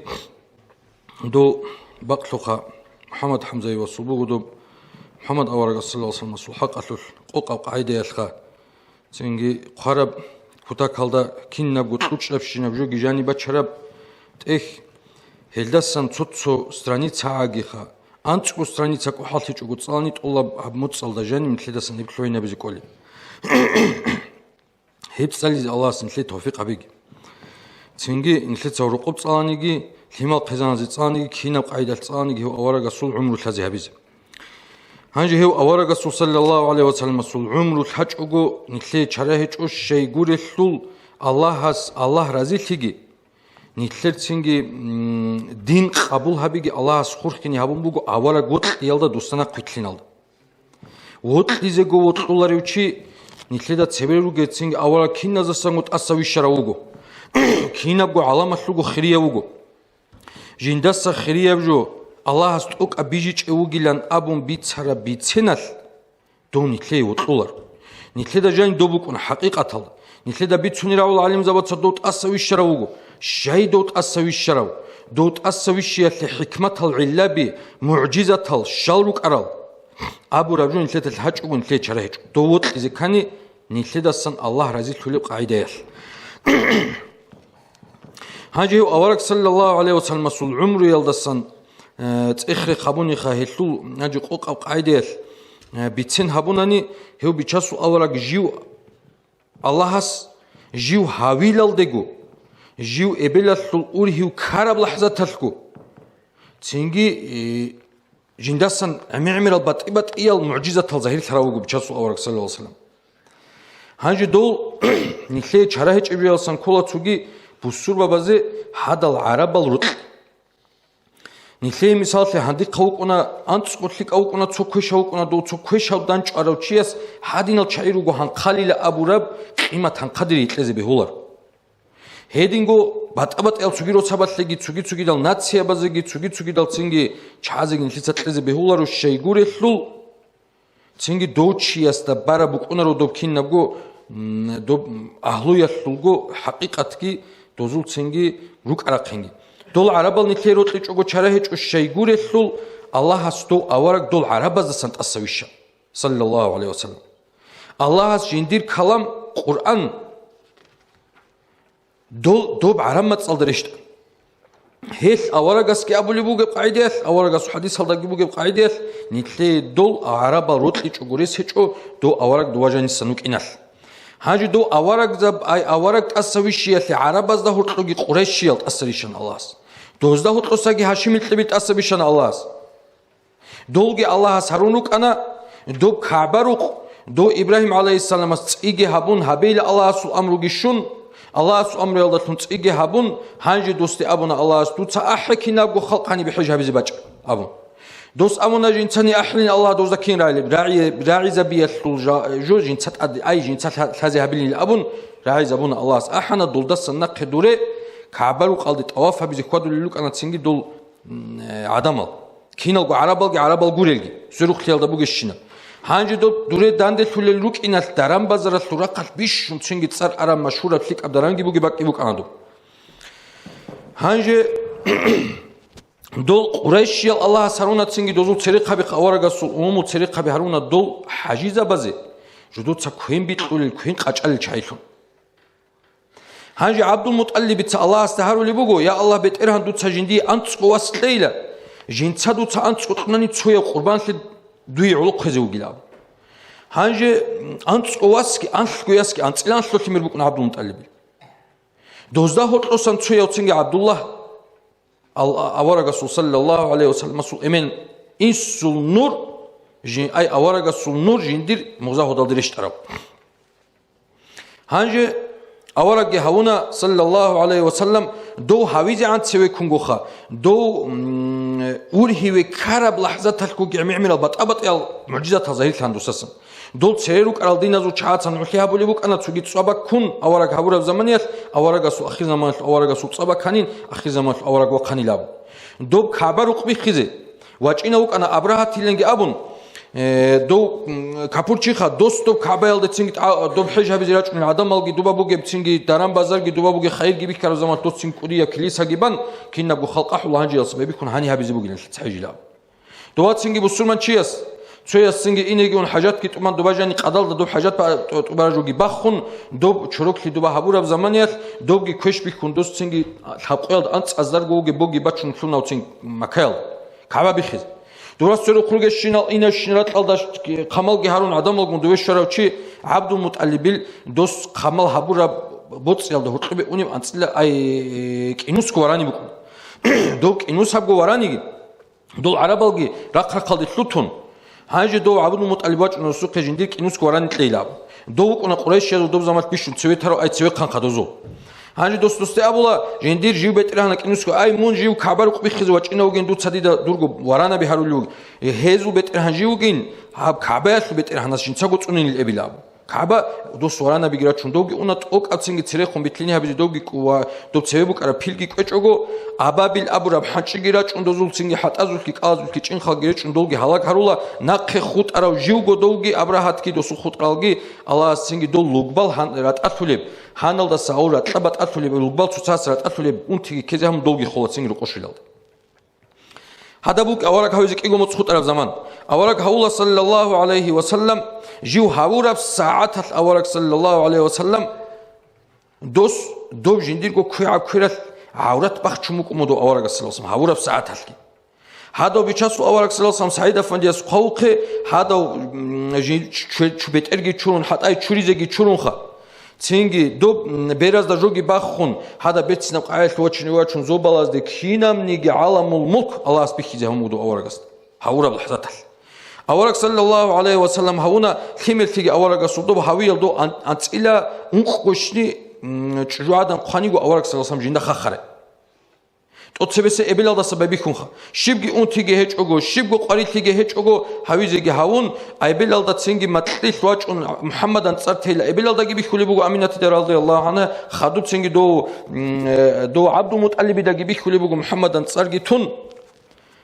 Дов бакълъухъа МухӀаммад ХӀамзаевасул буго доб, МухӀаммад аварагас, саллаллагьу гӀалайгьи ва салламасул хӀакъалъулъ къокъаб къагӀидаялъха. Цинги хъвараб кутакалда кинабго кьучӀабщинаб жоги жаниб бачараб тӀехь, гьелдасан цо-цо страница гӀагиха, анцӀго страница кӀухӀаллъичӀого цӀалани тӀолаб гьаб муцӀалда жаниб нилъедасан гьеб лъугӀинабизе кӀолеб. Гьеб цӀализе Аллагьас нилъее тавфикъ гьабеги. Цинги нилъеца рокъоб цӀаланиги, лъимал хъизаназе цӀаланиги, кинаб къагӀидалъ цӀаланиги гьев аварагасул гӀумру лъазе гьабизе. Гьанже гьев аварагасул, саллаллагьу гӀалайгьи ва салламасул, гӀумру лъачӀого нилъее чара гьечӀо, щай гурелъул Аллагьас, Аллагь разилъиги, нилъер цинги, м, дин къабул гьабиги Аллагьас хурхине гьабун буго авараг вокьиялда досда нахъвилълъиналда. Вокьизего вокьуларев чи нилъеда цебе ругецинги авараг киназдасанго тӀаса вищарав вуго. Кинабго гӀаламалъулго хирияв вуго. Жиндаса хирияб жо Аллагьас тӀокӀаб бижичӀев вугилан абун бицараб биценалъ дов нилъее вокьулар. Нилъеда жай доб букӀуна хӀакъикъаталда. Нилъеда бицунеб рагӀул гӀалимзабаца дов тӀаса вищарав вуго. Щай дов тӀаса вищарав? Дов тӀаса вищиялъе хӀикматал, гӀиллаби, мугӀжизатал щал рукӀарал? Абураб жо нилъеда лъачӀого, нилъее чара гьечӀо. Дов вокьизе ккани, нилъедасан Аллагь разилъулеб къагӀидаялъ. Гьанже гьев авараг, саллаллагьу гӀалайгьи ва салламасул гӀумруялдасан, э, цӀех-рех гьабуниха гьелъул, гьанже къокъаб къагӀидаялъ, э, бицен гьабунани, гьев Бичасул авараг жив Аллагьас жив гьавилалдего, жив эбелалъул ургьив ккараб лахӀзаталъго, цинги, э, жиндасан гӀемер-гӀемерал батӀи-батӀиял мугӀжизатал загьирлъарав вуго Бичасул авараг, саллаллагьу гӀалайгьи ва саллам. Гьанже дов нилъее чара гьечӀеб жоялдасан ккола цоги бусурбабазе гьадал гӀарабал рокьи. Нилъее, мисаллъи, гьандихъав вукӀуна, анцӀго лъикӀав вукӀуна, цо квешав вукӀуна, дов цо квешав данчӀварав чияс гьадинал чагӀи руго гьанхъалила абураб къимат гьанхъадере гьекъезе бегьулар. Гьединго батӀа-батӀиял цоги росабалъеги, цоги-цогидал нациябазеги, цоги-цогидал цинги чагӀазеги нилъеца кьезе бегьуларо, щай гурелъул, цинги дов чиясда бараб букӀунаро доб кинабго, м, доб агьлуялъулго хӀакъикъатги дозул цинги рукӀарахъинги. Дол гӀарабал нилъее рокьичӀого чара гьечӀо, щай гурелъул, Аллагьас дов авараг дол гӀарабаздасан тӀаса вища, саллаллагьу гӀалайгьи ва саллам. Аллагьас жиндир калам Къуръан дол доб гӀараб мацӀалда рещтӀана. Гьелъ аварагасги абулеб бугеб къагӀидаялъ, аварагасул хӀадисалдаги бугеб къагӀидаялъ, нилъее дол гӀарабал рокьичӀого рес гьечӀо, дов авараг дова жанисан вукӀиналъ. Гьанже дов аварагзаб-, ай, авараг тӀаса вищиялъе гӀарабазда гьоркьоги къурайшиял тӀаса рищана Аллагьас. Дозда гьоркьосаги гьашимил кьеби тӀаса бищана Аллагьас. Долги Аллагьас гьарун рукӀана, доб КагӀба-рукъ, дов Ибрагьим гӀалайгьиссаламас цӀиги гьабун гьабейила Аллагьасул амруги щун, Аллагьасул амруялдалъун цӀиги гьабун, гьанже досде абуна Аллагьас: «Дуца ахӀе кинабго халкъ гьанибе хӀеж гьабизе бачӀа», – абун. Дос абуна: «Жинцани ахӀилин, Аллагь дозда кин рагӀилеб, рагӀи-, рагӀизабиялъул жа-, жо жинца тӀаде, ай, жинца лъа-, лъазе гьабилин», – абун, рагӀизабуна Аллагьас. АхӀана, долдасан нахъе дуре КагӀба-рукъалде тӀаваф гьабизе хьвадулел рукӀана цинги дол, м, э, гӀадамал. Киналго гӀарабалги гӀарабал гурелги, сверухълъиялда бугещина. Гьанже доб дуре данделъулел рукӀиналъ даран-базаралъул рахъалъ бищун цинги цӀар араб машгьураб лъикӀаб даранги бугеб бакӀги букӀана доб. Гьанже дол къурайшиял Аллагьас гьаруна цинги дозул церехъаби, аварагасул умумул церехъаби гьаруна дол хӀажизабазе жодоца квен бикьулел, квен къачӀалел чагӀилъун. Гьанже ГӀабдулмутӀалибица Аллагьасда гьарулеб буго: «Я Аллагь, БетӀергьан, дуца жиндие анцӀго вас кьейила, жинца дуца анцӀго кьунани цояв къурбанлъи дуе гӀолохъезе вугилан». Гьанже анцӀго васги анлъго ясги анцӀила анлъго лъимер букӀун ГӀабдулмутӀалибил. Дозда гьоркьосан цояв цинги ГӀабдуллагь, ал-, аварагасул саллаллагьу гӀалайгьи ва салламасул эмен, инсул нур, жин-, ай, аварагасул нур жиндир мугъза гьодалде рещтӀараб. Гьанже аварагги гьавуна, саллаллагьу гӀалайгьи ва саллам, дов гьавизегӀан цеве ккунгоха, дов, м, ургьиве ккараб лахӀзаталъго гӀемер-гӀемерал батӀа-батӀиял мугӀжизатал загьирлъан досасан. Дол цере рукӀарал диназул чагӀацан гӀолъи гьабулеб букӀана, цоги цӀваба ккун авараг гьабураб заманиялъ, аварагасул ахирзаманалъул аварагасул цӀаба кканин, ахирзаманалъул авараг вахъанилан. Доб КагӀба рукъ биххизе вачӀинав вукӀана Абрагьатиланги абун, э, дов, м, капурчиха, дос доб КагӀбаялдецинги тӀа-, доб хӀеж гьабизе рачӀунел гӀадамалги дуба бугеб, цинги даран-базарги дуба бугеб, хайирги бихьараб заман дос цин кӀудияб килисаги бан, кинабго халкъ ахӀула гьанжеялъ бихьун гьаниб гьабизе бугилан цӀай жилан. Довацинги бусурманчияс, цоясцинги инеги ун хӀажатги тӀуман, доба жани къадалда доб хӀажат ба-, тӀу-, тӀубараб жоги баххун, доб чороклъи доба гьабураб заманиялъ, добги квеш бихьун, досцинги лъабкъоялда анцӀазарго вугеб боги бачун лъунавцин Маккаялда, КагӀба биххизе. Дурас цо рухъ ругещинал инавщин ракьалда ш-, хъамалги гьарун гӀадамалгун дове щварав чи ГӀабдулмутӀалибил дос хъамал гьабураб боцӀиялда гьоркьобе унеб анцӀила, ай, кӀинусго варани букӀун. Дов кӀинусабго вараниги, дол гӀарабалги рахъ-рахъалде лъутун, гьанже дов ГӀабдулмутӀалиб вачӀун росухъе жиндир кӀинусго варани кьейилаб. Дов вукӀуна къурайшиязул доб замалъ бищун цеве таро, ай, цевехъанха дозул. Гьанже дос досде абула, жиндир жив бетӀергьана кӀинусго, ай, мун жив КагӀба рукъ биххизе вачӀинав вугин, дуца дида дурго варанаби гьарулев вугин. Гьезул бетӀергьан жив вугин, гьаб КагӀбаялъул бетӀергьанас жинцаго цӀунинил эбилаб. КагӀба дос варанабиги рачун довги уна, тӀокӀабцинги церехун битлъине гьабизе довги кӀу-, ва доб цеве букӀараб пилги кӀвечӀого, Абабил абураб хӀанчӀиги рачӀун дозулцинги хӀатӀазулъги кӀалазулъги чӀинхалги речӀчӀун долги гьалаг гьарула, нахъе хутӀарав живго довги, Абрагьатги досул хутӀаралги, Аллагьасцинги дол лугбал гьан-, ратӀалъулеб, гьаналдаса гьав ракьа батӀалъулеб, лугбал цоцасе ратӀалъулеб унтиги ккезе гьабун долги хола цинги рокъошилалда. Гьадаб букӀ авараг гьавизе кӀиго моцӀ хутӀараб заман. Авараг гьавула, саллаллагьу гӀалайгьи ва саллам, жив гьавураб сагӀаталъ авараг, саллаллагьу гӀалайгьи ва саллам, дос доб жиндирго квегӀаб квералъ гӀаврат бахчун букӀун буго аварагас, саллаллагьу гӀалайгьи ва саллам, гьавураб сагӀаталъги. Гьадав Бичасул авараг, саллаллагьу гӀалайгьи ва саллам, СагӀид-афандияс хъвавухъе, гьадав, м, жи-, чу-, чу-, бетӀерги чурун, хӀатӀай чуризеги чурунха. Цинги доб, м, беразда жоги баххун, гьадаб берцинаб къагӀиялъ вачине вачун зобалазде кинабниги гӀаламул мулк Аллагьас бихьизе гьамугу аварагасда гьавураб лахӀзаталъ. Авараг, саллаллагьу гӀалайгьи ва саллам, гьавуна лъимерлъиги аварагасул доб гьавиял дов ан-, анцӀила ункъгощни, м, чӀужугӀадан хъваниго авараг, саллаллагьу гӀалайгьи ва саллам, жинда хахаре. ТӀоцебесеб эбелалдаса байбихьунха. Щибги унтиги гьечӀого, щибго къварилъиги гьечӀого, гьавизеги гьавун, эбелалда цинги макьилъ вачӀун МухӀаммадан цӀар тейила. Эбелалдаги бихьулеб буго Аминатида, радияллагьу гӀангьа, хадуб цинги дов, м, э, дов ГӀабдулмутӀалибидаги бихьулеб буго МухӀаммадан цӀарги тун.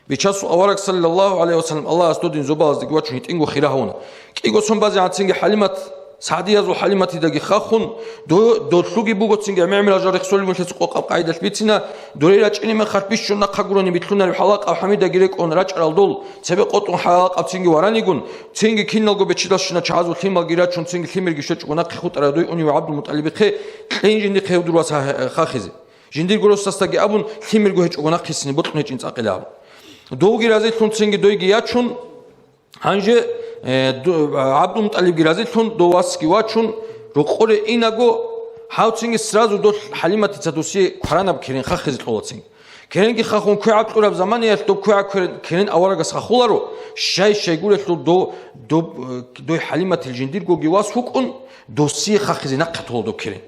Бичасул авараг, саллаллагьу гӀалайгьи ва саллам, Аллагьас додин зобалаздеги вачун гьитӀинго хира гьавуна. КӀиго сон базегӀан цинги ХӀалимат, СагӀдиязул ХӀалиматидаги хахун, до-, долъуги буго цинги гӀемер-гӀемерал жал рехсолеб мехалъ къокъаб къагӀидалъ бицина, дурей рачӀине мехалъ бищун нахъа гурони битлъунареб хӀалакъаб хӀамидаги рекӀун рачӀарал дол, цебе къотӀун хӀалакъаб цинги варанигун, цинги киналго бечедалщина чагӀазул лъималги рачун, цинги лъимерги щвечӀого нахъе хутӀарай дой унев ГӀабдулмутӀалибихъе, кьейин жиндихъе гьев дур вас гьа-, хахизе. Жиндирго росасдаги абун, лъимерго гьечӀого нахъисине бокьун гьечӀин цӀакъила абун. Довги разилъун цинги дойги ячун, гьанже, э, ду-, ГӀабдулмутӀалибги разилъун, дов васги вачун, рокъоре инаго, гьав цинги сразу дол ХӀалиматица досие кваранаб керен хахизе кьола цинги. Керенги хахун квегӀаб кьураб заманиялъ доб квегӀаб квер-, керен аварагас хахуларо, щай-щайгурелъул дов, доб, э, дой ХӀалиматил жиндиргоги вас вукӀун, досие хахизе нахъе тола доб керен.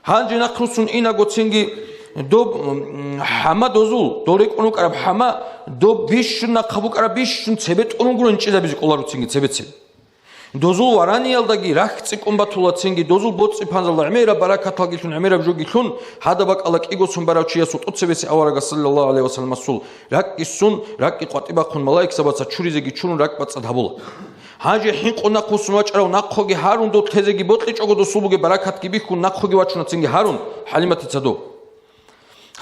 Гьанже нахъруссун инаго цинги доб, м, хӀама дозул, дол рекӀун рукӀараб хӀама, доб бищун нахъа букӀараб бищун цебе тӀурун гуро инчӀизабизе кӀоларо цинги цебе-цебе. Дозул вараниялдаги рахь цӀикӀкӀун батула цинги, дозул боцӀи-панзалда гӀемераб баракаталгилъун, гӀемераб жогилъун, гьадаб бакӀалда кӀиго сон барав чиясул тӀоцебесеб аварагас, саллаллагьу гӀалайгьи ва саллам, асул, ракӀкӀисун, ракӀкӀи къватӀи бахъун малаикзабаца чуризе гьечӀун ракӀбацӀцӀад гьабула. Гьанже хӀинкъун нахъвуссун вачӀарав нахъоги гьарун, дол тезеги бокьичӀого досул бугеб баракатги бихьун, нахъоги вачуна цинги гьарун, ХӀалиматица дов.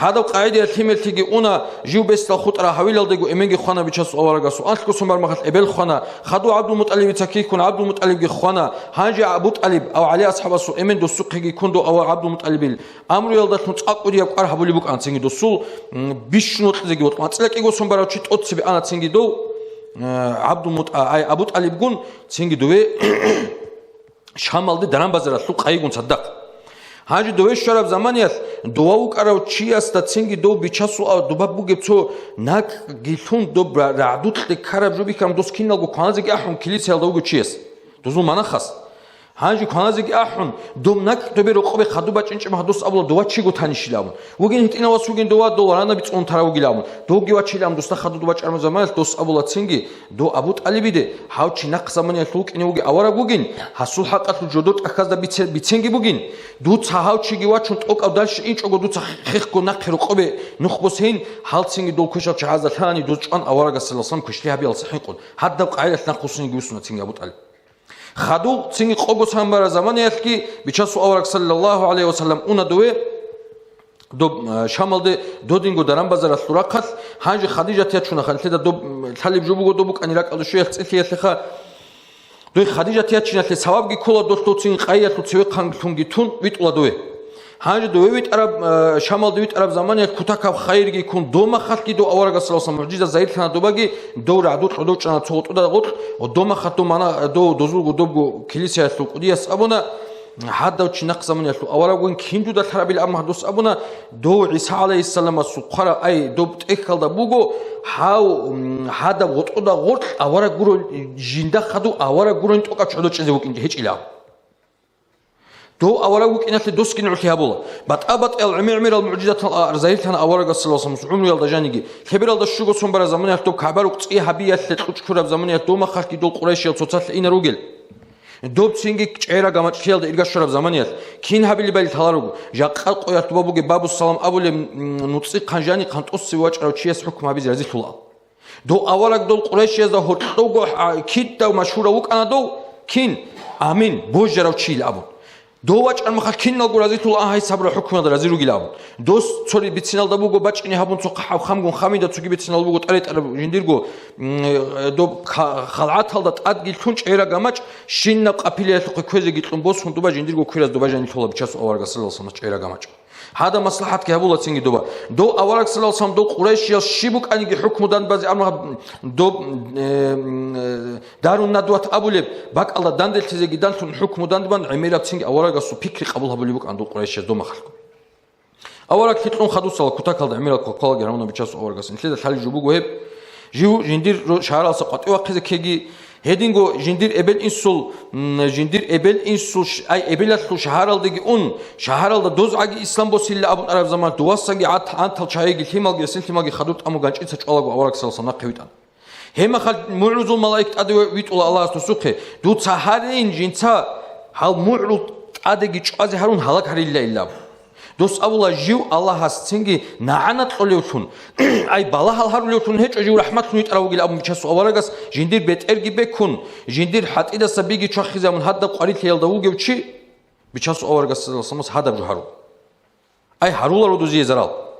Гьадаб къагӀидаялъ лъимерлъиги уна, жив бесдал хутӀараб гьавилалдего эменги хвана Бичасул аварагасул, анлъго сон бармахалъ эбел хвана, хадув ГӀабдулмутӀалибица ккей ккун ГӀабдулмутӀалибги хвана, гьанже Абу ТӀалиб, ав ГӀали асхӀабасул эмен досухъеги ккун дов ава ГӀабдулмутӀалибил амруялдалъун цӀакъ кӀудияб кӀвар гьабулеб букӀана цинги досул, м, бищун вокьизеги вокьун. АнцӀила кӀиго сон барав чи тӀоцебе ана цинги дов, э, ГӀабдулмутӀа-, ай, Абу ТӀалибгун цинги дове Шамалде даран-базаралъул къайигун цадахъ. Гьанже дове щвараб заманиялъ дова вукӀарав чиясда цинги дов Бичасул ав-, доба бугеб цо накӀги лъун доб ра-, рагӀдукье ккараб жо бихьараб дос киналго кваназеги ахӀун килицаялда вугев чияс, дозул манахъас. Гьанже кваназеги ахӀун, доб накӀ добе рокъобе хадуб бачӀинчӀеб гьадос абула дова чиго танищилан. Вугин гьитӀинав вас вугин дова, дов варанаб цӀун тарав вугилан. Довги вачилан досда хадур дубачӀараб заманалъ дос абула цинги, дов Абу ТӀалибиде, гьав чи нахъ заманиялъул вукӀине вугев авараг вугин, гьасул хӀакъалъулъ жодор тӀахьазда бице-, биценги бугин. Дуца гьав чиги вачун тӀокӀав дальше инчӀого дуца хехго нахъе рокъобе нух босейин, гьал цинги дол квешал чагӀазда лъани доз чӀван аварагас саллаллаху алейхи ва саллям квешлъи гьабиялдаса хӀинкъун. Гьадаб къайдалъ нахъ вуссунги вуссуна цинги Абу ТӀалиб. Хадув цинги къого сан бараб заманиялъги Бичасул авараг саллаллаху гӀалайгьи ва саллам уна дове, доб, э, Шамалде додинго даран-базаралъул рахъалъ, гьанже Хадижат ячунаха, нилъеда доб, м, лъалеб жо буго доб букӀани ракӀалде щвеялъ цӀилъиялъеха. Дой Хадижат ячиналъе савабги ккола долъул цинги къайиялъул цевехъанлъунги тун витӀула дове. Гьанже дове витӀараб, э, Шамалде витӀараб заманиялъ кутакаб хайирги ккун, дов махалъги дов аварагас саллаллаху алейхи ва саллам мугӀжиза загьирлъана добаги, дов рагӀдукьа дов чӀана цо гъутӀуда гъутӀ, ва дов махалъ дов мана, дов дозулго добго килисаялъул кӀудияс абуна, гьадав чи нахъ заманиялъул аварагвин кин дуда лъарабил абун гьадос абуна, дов ГӀиса гӀалайгьиссаламасул хъвараб ай доб тӀехьалда буго, гьав, м, гьадаб гъутӀуда гъоркь авараг гуро, жинда хадув авараг гурони тӀокӀаб чӀодо чӀезе вукӀин гьечӀила. Дов авараг вукӀиналъе досги нугӀлъи гьабула. БатӀа-батӀиял гӀемер-гӀемерал мугӀжизатал загьирлъана аварагас саллаллаху алейхи ва саллам гӀумруялда жаниги. Лъебералда щуго сон бараб заманиялъ доб КагӀба рукъ цӀи гьабиялъе кьучӀ ккураб заманиялъ дов махалъги дол Къурайшиял цоцалъ инар ругел. Доб цинги чӀегӀер гамачӀлъиялда ирга щвараб заманиялъ кин гьабилебали лъаларого, жакъа къоялъ доба бугеб Бабу Салам абулеб, м, нуцӀихъан жанихъан тӀоцеве вачӀарав чияс хӀукму гьабизе разилъула. Дов авараг дол Къурайшиязда гьоркьовго, а, кидав машгьурав вукӀана дов, кин, амин, божарав чийил абун. Дов вачӀар махал киналго разилъула, а, гьай сабра хӀукмуялда рази ругил абун. Дос цо ри-, бициналда буго бачӀине гьабун цо хъахӀаб хамгун хамида, цоги бициналда буго тӀаретӀараб жиндирго, м, э, доб ха-, халгӀаталда тӀадги лъун чӀегӀер гамачӀ, щинаб къапилаялъухъе кквезеги кьун босун дуба жиндирго квираз дуба жанилъула Бичасул аварагас саллаллаху алейхи ва саллам чӀегӀер гамачӀ. Гьадаб маслахӀатги гьабула цинги доба. Дов авараг саллаллаху алейхи ва саллам дов Къурайшиял щиб букӀаниги хӀукму данде базе, амма доб, э, м, э, Дарун Надват абулеб бакӀалда данделъизеги данлъун хӀукму данде бан гӀемераб цинги аварагасул пикри къабул гьабулеб букӀана дов Къурайшияз дов махалъго. Авараг лъикьун хадусала кутакалда гӀемерал квалквалаги гьармуна Бичасул аварагас. Нилъеда лъалеб жо буго гьеб. Жив жиндир ро-, шагьаралса къватӀивахъизе ккеги, гьединго жиндир эбел-инсул, м, жиндир эбел-инсул ш-, ай, эбелалъул шагьаралдеги ун, шагьаралда дозгӀаги ислам босилла абун араб заман, дувасаги гӀат-, гӀантал чагӀиги лъималги эсил лъималги хадур тӀаму ганчӀица чӀвалаго авараг саллаллаху алейхи ва саллам нахъе витӀана. Гьеб махалъ мугӀрузул малаик тӀаде витӀула Аллагьас досухъе, дуца гьарин жинца гьал мугӀрул тӀадеги чӀвазе гьарун гьалаг гьарилла илаб. Дос абула жив Аллагьас цинги нагӀана кьолевлъун, ай, балагьал гьарулевлъун гьечӀо жив рахӀматлъун витӀарав вугил абун Бичасул аварагас жиндир бетӀерги бекун, жиндир хӀатӀидаса биги чвахизе абун гьадаб къварилъиялда вугев чи, Бичасул аварагас саллаллаху алейхи ва салламас гьадаб жо гьару. Ай, гьаруларо дузие зарал.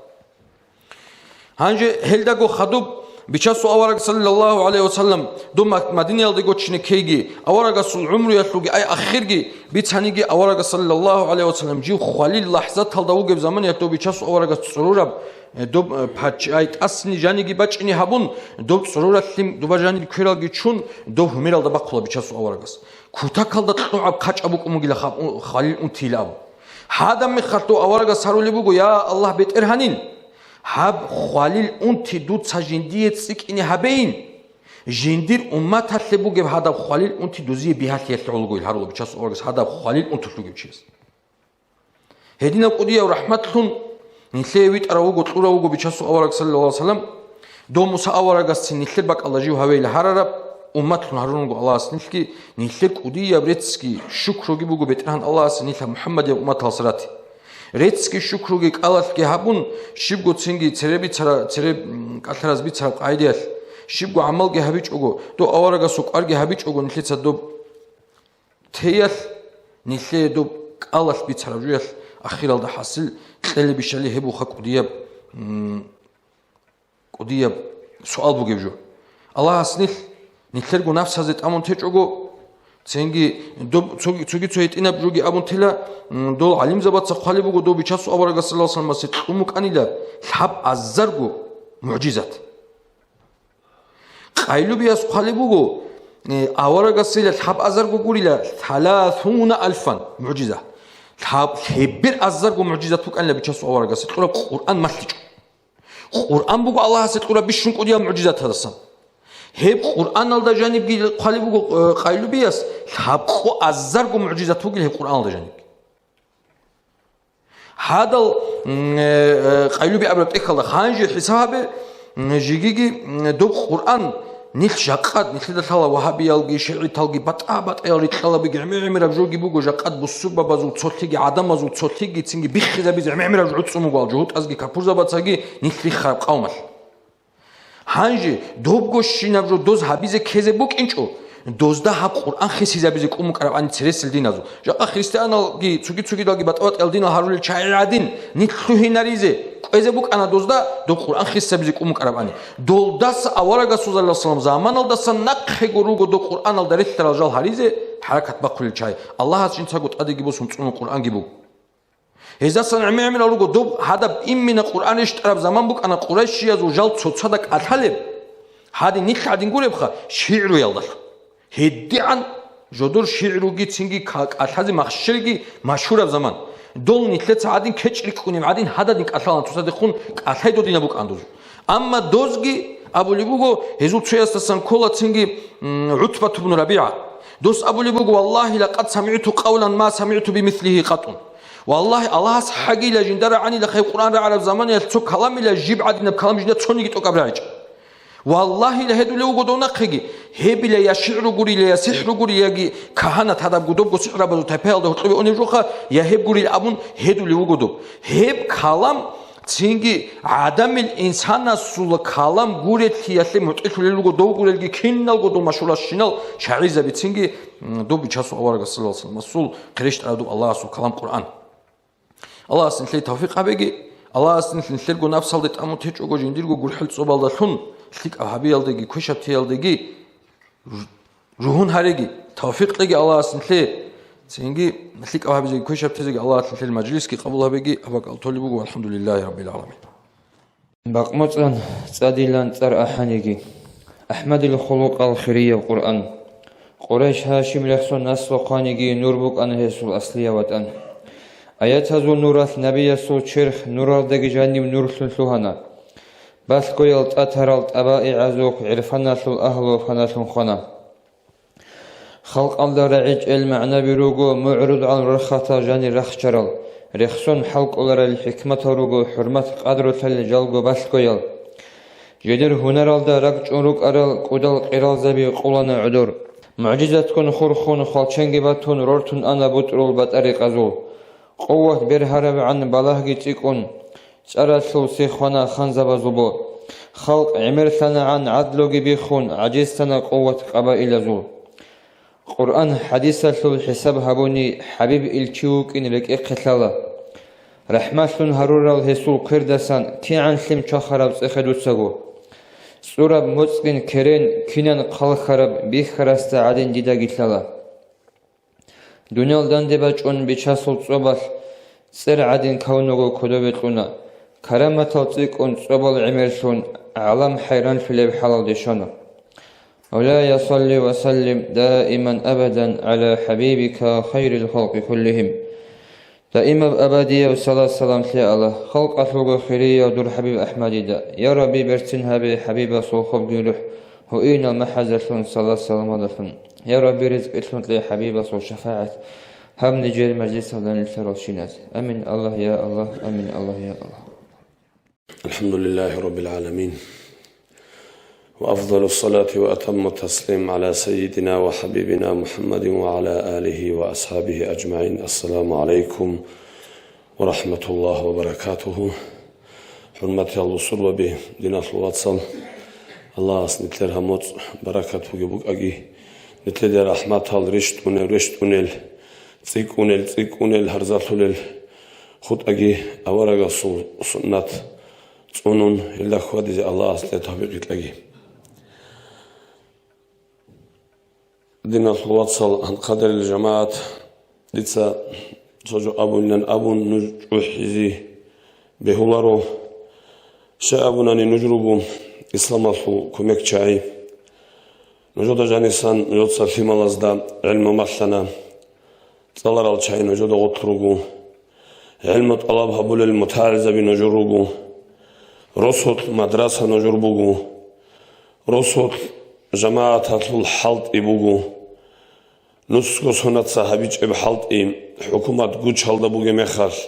Гьанже гьелдаго хадуб Бичасул авараг саллаллаху гӀалайхи ва саллам дун Мак-, Мадинаялде гочине ккейги, аварагасул гӀумруялъулги, ай, ахирги бицаниги, аварагас саллаллаху гӀалайхи ва саллам жив хвалил лахӀзаталда вугеб заманиялъ дов Бичасул аварагас цӀурураб, э, доб, э, пач-, ай, тӀасни жаниги бачӀине гьабун, доб цӀуруралъим дуба жанир квералги чун, дов гьумералда бахъула Бичасул аварагас. Кутакалда кьогӀаб хъачӀаб букӀун бугила хаб-, у-, хвалил унтила абу. Гьадаб мехалъ дов аварагас гьарулеб буго: «Я Аллагь, БетӀергьанин, гьаб хвалил унти дуца жиндие цӀикӀкӀине гьабейин, жиндир умматалъе бугеб гьадаб хвалил унти дузие бигьалъиялъе гӀолго», — ил гьарула Бичасул аварагас гьадаб хвалил унтулъ вугев чияс. Гьединаб кӀудияв рахӀматлъун нилъее витӀарав вуго, кьурав вуго Бичасул авараг, саллаллаху алейхи ва саллам, дов Муса аварагасцин нилъер бакӀалда жив гьавейил гьарараб умматлъун гьарурунго Аллагьас нилъги, нилъер кӀудияб реццги щукруги буго БетӀергьан Аллагьасе нилъ МухӀаммадияб умматалъ рати. Реццги щукруги кӀалалъги гьабун, щибго цинги цере бицара-, цере, м, кӀалъараз бицараб къагӀидаялъ, щибго гӀамалги гьабичӀого, дов аварагасул кӀварги гьабичӀого нилъеца доб теялъ, нилъее доб кӀалалъ бицараб жоялъ ахиралда хӀасил кьелебищали гьеб буха кӀудияб м, кӀудияб суал бугеб жо. Аллагьас нилъ, нилъерго нафсазе тӀамун течӀого, цинги доб-, цоги, цоги цо гьитӀинаб жоги абун тела, м, дол гӀалимзабаца хъвалеб буго дов Бичасул аварагас саллаллагьу гӀалайгьи вассаллам масихӀ кьумукӀанила лъабазарго мугӀжизат. Къайлубияс хъвалеб буго, э, аварагасила лъабазарго гурила, саласуна алфан мугӀжиза. Лъаб-, лъебер азарго мугӀжизат букӀанила Бичасул аварагасил кьураб Къуръан малъичӀо. Къуръан буго Аллагьасе кьураб бищун кӀудияб мугӀжизаталдасан. Гьеб Къуръаналда жанибги хъвалеб буго, э, къайлубияс, лъабкъо азарго мугӀжизат бугил гьеб Къуръаналда жанибги. Гьадал, м, э, э, къайлуби абураб тӀехьалда ханжи хӀисаб гьабе, м, жигиги, м, доб Къуръан нилъ жакъад, нилъеда лъала вагьабиялги, шигӀиталги, батӀа-батӀаял рикьалабиги, гӀемер-гӀемераб жоги буго, жакъад бусурбабазул цолъиги, гӀадамазул цолъиги цинги биххизабизе гӀемер-гӀемераб жо гӀуцӀун буго, ал жугьутӀазги капурзабацаги нилъ риххараб къавмалъ. Гьанже добгощинаб жо доз гьабизе ккезе букӀинчӀо, дозда гьаб Къуръан хисизабизе кӀун букӀарабани цересел диназул. Жакъа христианалги цоги-цогидалги батӀа-батӀиял динал гьарулел чагӀи гӀадин, нилъ лъугьинаризе кӀвезе букӀана дозда доб Къуръан хисизабизе кӀун букӀарабани. Долдаса аварагасул саллаллагьу гӀалайгьи вассаллам заманалдасан нахъего руго доб Къуръаналда релълъарал жал гьаризе хӀаракат бахъулел чагӀи. Аллагьас жинцаго тӀадеги босун цӀунун Къуръанги буго. Гьездасан гӀемер-гӀемерал руго доб гьадаб иммина Къуръан рещтӀараб заман букӀана къурайшиязул жал цоцазда кӀалъалеб, гьадин нилъ гӀадин гуребха, шигӀруялдалъун. ГьедигӀан жодор шигӀруги цинги ка-, кӀалъазе махщелги машгьураб заман. Дол нилъеца гӀадин кечӀ рикӀкӀунеб гӀадин гьададин кӀалъалан цоцадехун кӀалъай додинаб букӀан доз. Амма дозги абулеб буго, гьезул цоясдасан ккола цинги, м, ГӀутбат ибн РабигӀа. Дос абулеб буго, «Валлагьи, лакъад самигӀту къавлан ма самигӀту бимислигьи къатӀун». Валлагьи, Аллагьас хӀагила жинда рагӀанила хай Къуръан рагӀараб заманиялъ цо каламила жиб гӀадинаб калам жинда цониги тӀокӀаб рагӀичӀеб. Валлагьила гьедулев вуго дов нахъеги, гьебила я шигӀру гурила, я сихӀру гурила, яги кагьанат гьадаб гудобго сихӀрабазул тайпаялда гьоркьобе унеб жоха, я гьеб гурил абун гьедулев вуго дов. Гьеб калам цинги гӀадамил инсанасул калам гурелъиялъе мутӀигӀлъулел руго дов гурелги киналго дов машгьурасщинал шагӀирзаби цинги, м, доб Бичасул аварагас саллаллагьу гӀалайгьи вассаллам, асул хъирищ тӀарадуб Аллагьасул калам Къуръан. Аллагьас нилъее тавфикъ гьабеги, Аллагьас нилъ нилъерго напсалде тӀамун течӀого жиндирго гурхӀел цӀобалдалъун лъикӀаб гьабиялдеги квешаб теялдеги жугьун гьареги, тавфикъ кьеги Аллагьас нилъее. Цинги лъикӀаб гьабизеги квешаб тезеги Аллагьас нилъер мажлисги къабул гьабеги абакӀал толеб буго. АлхӀамдулиллагьи раббил гӀаламин. БакъмоцӀан цӀадилан цӀар ахӀаниги. АхӀмадил хулукъал хирияб Къуръан. Къурайш-Гьашим рехсон наслу хъваниги нур букӀана гьесул аслияб ватӀан. Аятазул нуралъ набиясул черх нуралдаги жаниб нурлъун лъугьана. Балъгоял тӀатарал тӀабаигӀазухъ гӀирфаналъул агьлу фаналъун хвана. Халкъалда рагӀичӀел магӀнаби руго мугӀрудгӀал рахатал жанир рахчарал, рехсон хӀалкӀоларел хӀикматал руго хӀурмат-къадрулъалил жалго балъгоял. Жидер гьунаралда ракӀчӀун рукӀарал кӀудал къиралзаби къулана гӀодор. МугӀжизатккун хурхун, хвалченги батун, рортун ана бутӀрул батӀарикъазул. Къуват бергьарабгӀан балагьги цӀикӀкӀун, цӀаралъул сихвана ханзабазул бо. Халкъ гӀемерлъанагӀан гӀадлуги биххун, гӀажизтана къуват къабаилазул. Къуръан-хӀадисалъул хӀисаб гьабуни, ХӀабиб ил чи вукӀин рекӀехъе лъала. РахӀматлъун гьарурал гьесул квердасан кигӀан лъим чвахараб цӀехе дуцаго. ЦӀураб моцӀгин керен кинан хъалхьараб бихьарасда гӀадин дидаги лъала. Дуниял данде бачӀун бичасул цӀобалъ цӀер гӀадин кавнуго кодобе кьуна, караматал цӀикӀкӀун цӀобал гӀемерлъун гӀалам хӀайранлъулеб хӀалалде щвана. مولاي صل وسلم دائما أبدا على حبيبك خير الخلق كلهم. Даимаб абадияб салат-салам лъе Аллагь, халкъалъулго хирияв дур ХӀабиб АхӀмадида. Я Рабби, берцин гьабе ХӀабибасул хобги рухӀ, гьуинал махӀазалъун салат-саламалдалъун. Я Рабби, ризкъилъун кье ХӀабибасул шафагӀат гьаб нижер мажлисалда нилъаралщиназе. Амин, Аллагь, я Аллагь, амин, Аллагь, я Аллагь. الحمد لله رب العالمين. وأفضل الصلاة وأتم التسليم على سيدنا وحبيبنا محمد وعلى آله وأصحابه أجمعين. السلام عليكم ورحمة الله وبركاته. ХӀурматиял бусурбаби, диналъул вацал, Аллагьас нилъер гьаб моцӀ баракат бугеб букӀаги, нилъеде рахӀматал рещтӀунел, рещтӀунел, цӀикӀкӀунел, цӀикӀкӀунел, гьарзалъулел хутӀаги, аварагасул суннат цӀунун, гьелда хьвадизе Аллагьас тавфикъ кьеги. Диналъул вацал, гьанкъадарил жамагӀат, дица цо жо абунилан абун, нуж чӀухӀизе бегьуларо. Щай абунани, нуж руго исламалъул кумекчагӀи. Нужеда жанисан нужеца лъималазда гӀилму малъана. ЦӀаларал чагӀи нужеда гъорлъ руго. ГӀилму тӀалаб гьабулел мутагӀилзаби нужер руго. Росулъ мадраса нужер буго. Росулъ жамагӀаталъул хӀалтӀи буго. Нусго сонаца гьабичӀеб хӀалтӀи, хӀукумат гучалда бугеб мехалъ,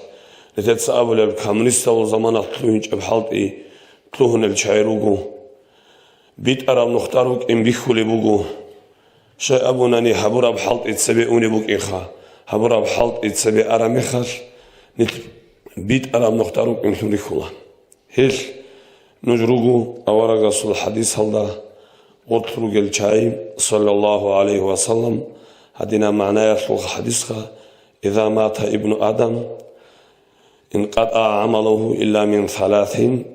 нилъеца абулеб, коммунисталъул заманалъ лъугьинчӀеб хӀалтӀи лъугьунел чагӀи руго. БитӀараб нухда рукӀин бихьулеб буго. Щай абунани, гьабураб хӀалтӀи цебе унеб букӀинха, гьабураб хӀалтӀи цебе араб мехалъ, нилъ битӀараб нухда рукӀинлъун рихьула. Гьелъ нуж руго аварагасул хӀадисалда гъорлъ ругел чагӀи, саллаллагьу гӀалайгьи ва саллам, гьадинаб магӀнаялъул хӀадисха: «Иза мата ибну Адам, инкъатӀа гӀамалугьу илла мин саласин».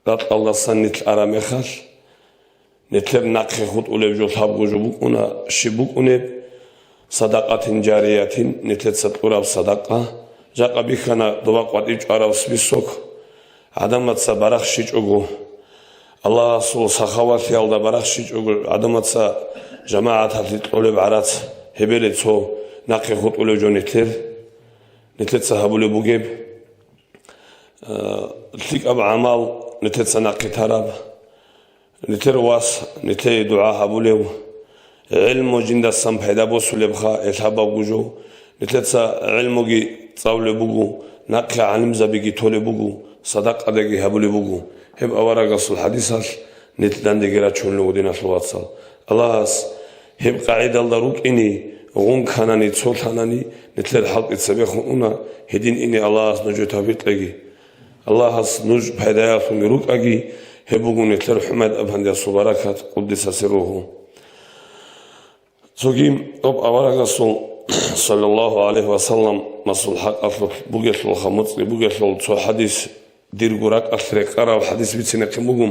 Ракьалдасан нилъ араб мехалъ, нилъер нахъе хутӀулеб жо лъабго жо букӀуна, щиб букӀунеб? Садакъатин жариятин, нилъеца кьураб садакъа. Жакъа бихьана доба къватӀив чӀвараб список. ГӀадамаца барахщичӀого, Аллагьасул сахавалъиялда барахщичӀого, гӀадамаца жамагӀаталъе кьолеб гӀарац, гьебеле цо нахъе хутӀулев жо нилъер, нилъеца гьабулеб бугеб. Э, лъикӀаб гӀамал нилъеца нахъе тараб. Нилъер вас нилъее дугӀа гьабулев, гӀелму жиндасан пайда босулебха, гьелъабабго жо. Нилъеца гӀелмуги цӀалулеб буго, нахъе гӀалимзабиги толеб буго, садакъадаги гьабулеб буго. Гьеб аварагасул хӀадисалъ нилъ дандеги рачун руго, диналъул вацал. Аллагьас гьеб къагӀидалда рукӀине, гъунканани, цолъанани, нилъер хӀалтӀи цебехун уна, гьедин ине Аллагьас нужее тавфикъ кьеги. Аллагьас нуж пайдаялъунги рукӀаги, гьеб буго нилъер ХӀумайд-апандиясул баракат, къуддиса сирругьу. Цоги гьеб аварагасул, саллаллагьу гӀалайгьи ва саллам, масул хӀакъалъулъ бугелъулха, муцӀи бугелъул цо хӀадис дирго ракӀалъ рекъараб хӀадис бицинехъин буго.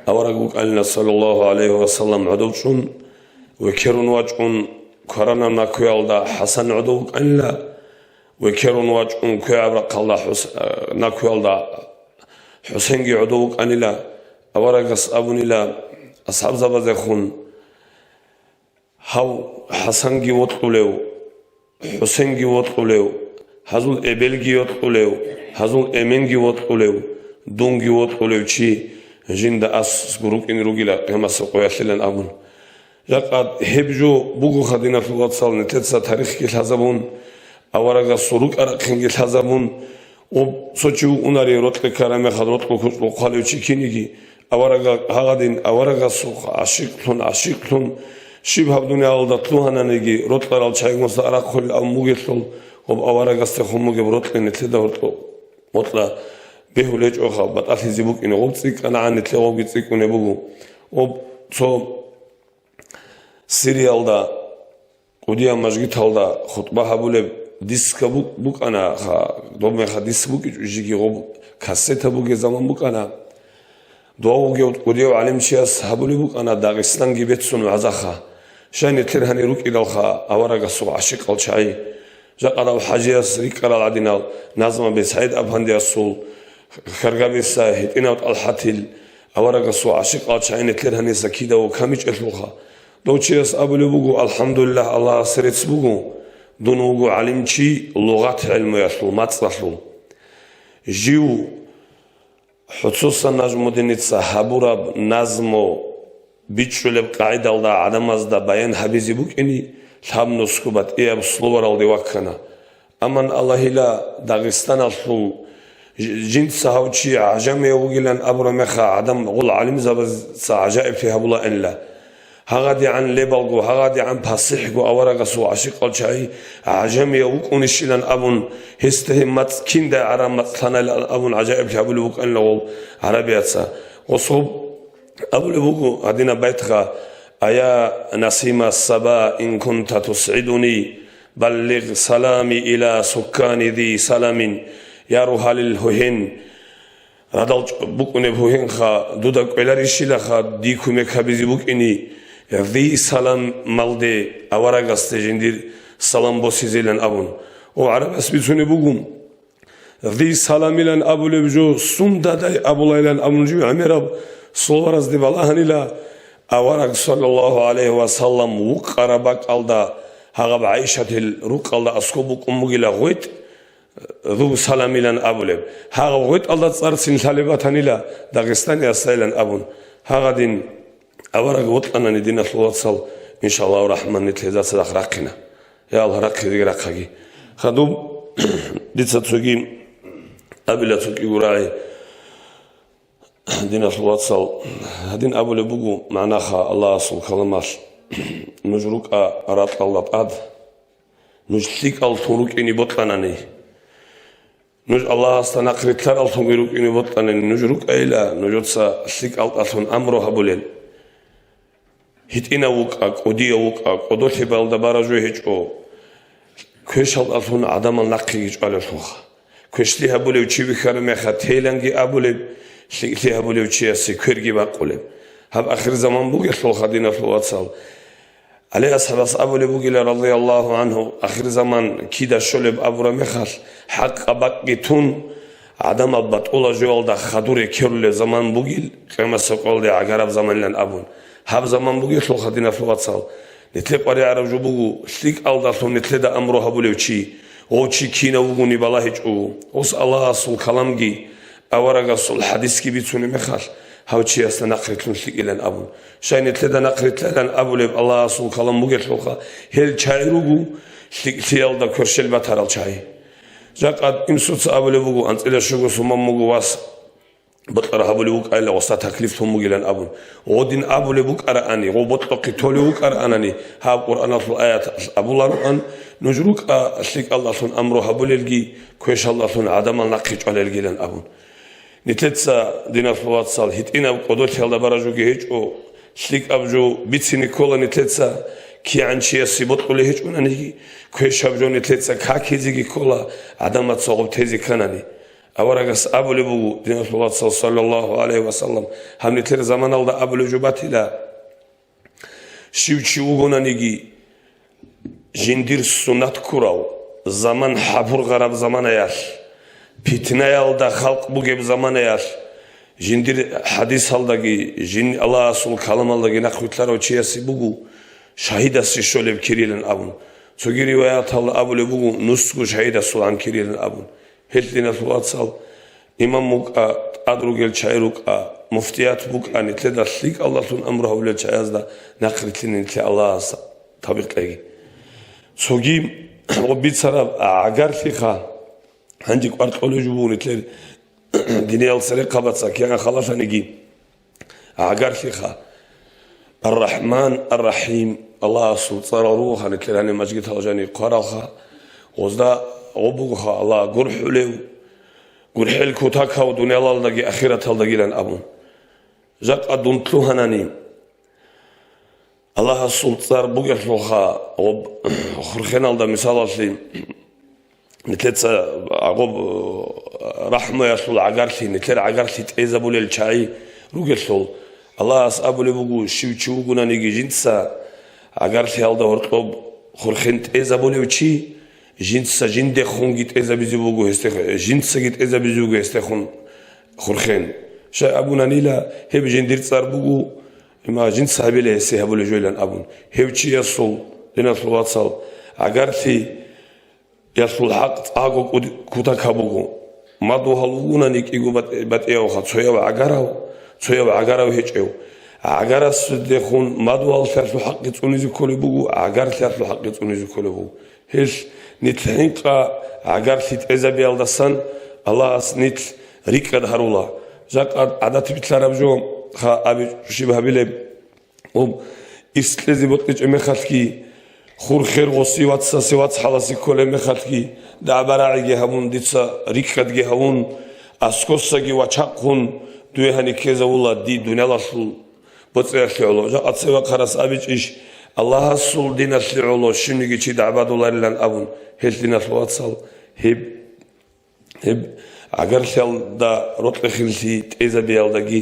Авараг вукӀанила, саллаллагьу гӀалайгьи ва саллам, гӀодов чӀун, векерун вачӀун, кваранаб накуялда ХӀасан гӀодов вукӀанила, векерун вачӀун, квегӀаб рахъалда ХӀус-, а, накуялда ХӀусенги гӀодов вукӀанила. Аварагас абунила асхӀабзабазехун: «Гьав ХӀасанги вокьулев, ХӀусенги вокьулев, гьазул эбелги вокьулев, гьазул эменги вокьулев, дунги вокьулев чи жинда асго рукӀине ругила къиямасеб къоялъилан», — абун. Жакъа гьеб жо бугоха, диналъул вацал, нилъеца тарихги лъазабун, аварагасул рукӀа-рахъинги лъазабун, ва цо чи вукӀунари рокьи ккараб мехалъ рокьул кучӀдул хъвалев чи киниги, аварага-, гьагъадин аварагасухъ гӀашикълъун, гӀашикълъун, щиб гьаб дуниялалда лъугьананиги, рокьарал чагӀи муса арахъулел абун бугелъул, гъоб аварагасдехун бугеб рокьи нилъеда гьоркьо-, гъоркьа бегьулечӀоха, батӀалъизе букӀине гъоб цӀикӀкӀанагӀан, нилъер гъобги цӀикӀкӀунеб буго. Гъоб цо Сириялда кӀудияб мажгиталда хутӀба гьабулеб диска бу-, букӀана, ха, доб меха дис букӀичӀо, жиги гъоб кассета бугеб заман букӀана. Дов вугев кӀудияв гӀалимчияс гьабулеб букӀана Дагъистанги беццун вагӀзаха. Щай, нилъер гьанир рукӀидалха аварагасул гӀашикъал чагӀи. Жакъа дав ХӀажияс рикӀкӀарал гӀадинал назмаби СагӀид-апандиясул, Хьаргабиса, ГьитӀинав ТӀалхӀатил, аварагасул гӀашикъал чагӀи нилъер гьаниса кидаго камичӀелъулха. Дов чияс абулеб буго: «АлхӀамдулиллагь, Аллагьасе рецц буго, дун вуго гӀалимчи лугъат гӀелмуялъул, мацӀалъул». Жив ХӀуцусан Нажмудиница гьабураб назму бичӀчӀулеб къагӀидалда гӀадамазда баян гьабизе букӀине, лъаб нусго батӀияб словаралде ваккана. Амма Аллагьила Дагъистаналъул ж-, жинца гьав чи гӀажамияв вугилан абураб меха гӀадам гъол гӀалимзабазца гӀажаиблъи гьабулаанила. ГьагъадигӀан лебалго, гьагъадигӀан пасихӀго аварагасул гӀашикъал чагӀи гӀажамияв вукӀунищилан абун, гьесда гьеб мацӀ киндай гӀараб мацӀ лъанайилан абун гӀажаиблъи гьабулеб букӀанила гъол гӀарабияца. Гъосул абулеб буго гьадинаб байтха: «Ая насима саба, ин кунта тусгӀидуни, баллигъ салами иля суккани зи саламин». Я рогьалил гьугьин, Радал чӀ-, букӀунеб гьугьинха, дуда кӀвеларищилаха дие кумек гьабизе букӀине, гъи саламалде аварагасде жиндир салам босизейилан абун. О, гӀарабас бицунеб буго, гъи саламилан абулеб жо сундадай абулайилан абун жив гӀемераб словаразде балагьанила, авараг, саллаллагьу гӀалайгьи ва саллам, вукъараб бакӀалда, гьагъаб ГӀайшатил рукъалда аскӀоб букӀун бугила гъветӀ, Ру саламилан абулеб. Гьагъаб гъветӀалда цӀарцин лъалеб батанила, Дагъистаниялдайилан абун. Гьагъадин авараг вокьанани, диналъул вацал, иншаллагьу рахӀман, нилъеда цадахъ рахъина. Я Аллагь, рахъизеги рахъаги. Хадуб дица цоги абила, цо кӀиго рагӀи. Диналъул вацал, гьадин абулеб буго магӀнаха Аллагьасул каламалъ: нуж рукӀа ракьалда тӀад, нуж лъикӀаллъун рукӀине бокьанани, нуж Аллагьасда нахърилълъараллъунги рукӀине бокьанани, нуж рукӀайила, нужеца лъикӀалдалъун амру гьабулел. ГьитӀинав вукӀа, кӀудияв вукӀа, кӀодолъи балда баражу гьечӀо, квешалдалъун гӀадамал нахъеги чӀвалевлъунха. Квешлъи гьабулев чи вихьараб мехалъ тейланги абулеб, лъикӀлъи гьабулев чиясе кверги бакъулеб. Гьаб ахирзаман бугелъулха, диналъул вацал. ГӀали асхӀабас абулеб бугила, радияллагьу гӀангьу, ахирзаман кида щолеб абураб мехалъ, хӀакъаб бакӀги тун, гӀадамал батӀула жоялда хадур рекерулеб заман бугил, къиямасеб къоялде гӀагараб заманилан абун. Гьаб заман бугелъулха, диналъул вацал, нилъер къваригӀараб жо буго, лъикӀалдалъун нилъеда амру гьабулев чи, гъов чи кинав вугони балагьичӀого, гъос Аллагьасул каламги, аварагасул хӀадисги бицунеб мехалъ, гьав чиясда нахърилълъун лъикӀилан абун. Щай нилъеда нахърилълъайилан абулеб Аллагьасул калам бугелъулха, гьел чагӀи руго лъикӀлъиялда кверщел батарал чагӀи. Жакъа инсуца абулеб буго, анцӀила щуго суман буго вас бокьараб гьабулев вукӀайилан, гъосда таклиф лъун бугилан абун. Гъодин абулеб букӀараани, гъов бокьухъе толев вукӀараанани, гьаб Къуръаналъул аят абулароан, нуж рукӀа лъикӀалдалъун амру гьабулелги, квешалдалъун гӀадамал нахъе чӀвалелгилан абун. Нилъеца, диналъул вацал, гьитӀинаб кӀодолъиялда баражуги гьечӀо, лъикӀаб жо бицине ккола нилъеца, кигӀан чиясе бокьулей гьечӀонаниги, квешаб жо нилъеца какизеги ккола, гӀадамаца гъоб тезе кканани. Аварагас абулеб буго, диналъул вацал, саллаллагьу гӀалайгьи ва саллам, гьаб нилъер заманалда абулеб жо батила. Щив чи вугонаниги, жиндир суннат ккурав, заман хӀабургъараб заманаялъ, питнаялда халкъ бугеб заманаялъ, жиндир хӀадисалдаги, жин Аллагьасул каламалдаги нахърилълъарав чиясе буго шагьидасе щолеб кирилан абун. Цоги риваяталда абулеб буго, нусго шагьидасулгӀан кирилан абун. Гьел, диналъул вацал, имам вукӀа, тӀад ругел чагӀи рукӀа, муфтият букӀа, нилъеда лъикӀалдалъун амру гьабулел чагӀазда нахърилълъине нилъе Аллагьас тавфикъ кьеги. Цоги гъоб бицараб гӀагарлъиха, гьанже кӀвар кьолеб жо буго нилъер диниял церехъабаца кигӀан халалъаниги. ГӀагарлъиха. Ар-Рахман, Ар-Рахим, Аллагьасул цӀарал ругоха нилъер гьаниб мажгитал жаниб хъваралха, гъозда гъоб бугоха Аллагь гурхӀулев, гурхӀел кутакав дуниялалдаги ахираталдагилан абун. Жакъа дун лъугьанани, Аллагьасул цӀар бугелъулха, гъоб хурхеналда мисалалъе, нилъеца гъоб рахӀмуялъул гӀагарлъи, нилъер гӀагарлъи тӀезабулел чагӀи ругелъул, Аллагьас абулеб буго, щив чи вугонаниги жинца гӀагарлъиялда гьоркьоб хурхен тӀезабулев чи, жинца жиндехунги тӀезабизе буго гьесде, жинцаги тӀезабизе буго гьесдехун хурхен. Щай абунанила, гьеб жиндир цӀар буго, Има жинца гьабила гьесие гьабулеб жойилан абун. Гьев чиясул, диналъул вацал, гӀагарлъи ялъул хӀакъ цӀакъго кӀуд-, кутакаб буго. Мадугьал вугунани кӀиго батӀ-, батӀиявха, цояв гӀагарав, цояв гӀагарав гьечӀев. ГӀагарасдехун мадугьаллъиялъул хӀакъги цӀунизе кколеб буго, гӀагарлъиялъул хӀакъги цӀунизе кколеб буго. Гьелъ нилъ хӀинкъа гӀагарлъи тӀезабиялдасан Аллагьас нилъ рикӀкӀад гьарула. Жакъа гӀадат битӀараб жо, ха, абичӀо щиб гьабилеб? Об, ис кьезе бокьичӀеб мехалъги, хур-хер гъоси вацасе вацгӀаласе кколеб мехалъги, дагӀба-рагӀиги гьабун, дица рикӀкӀадги гьавун, аскӀосаги вачахъун, дуе гьаниб ккезавула дие дуниялалъул боцӀиялъе гӀоло. Жакъа цеве вахъарас абичӀищ, Аллагьасул диналъе гӀоло щивниги чи дагӀбадуларилан абун, гьелъ, диналъул вацал, гьеб, гьеб гӀагарлъиялда рокьи-хирли тӀезабиялдаги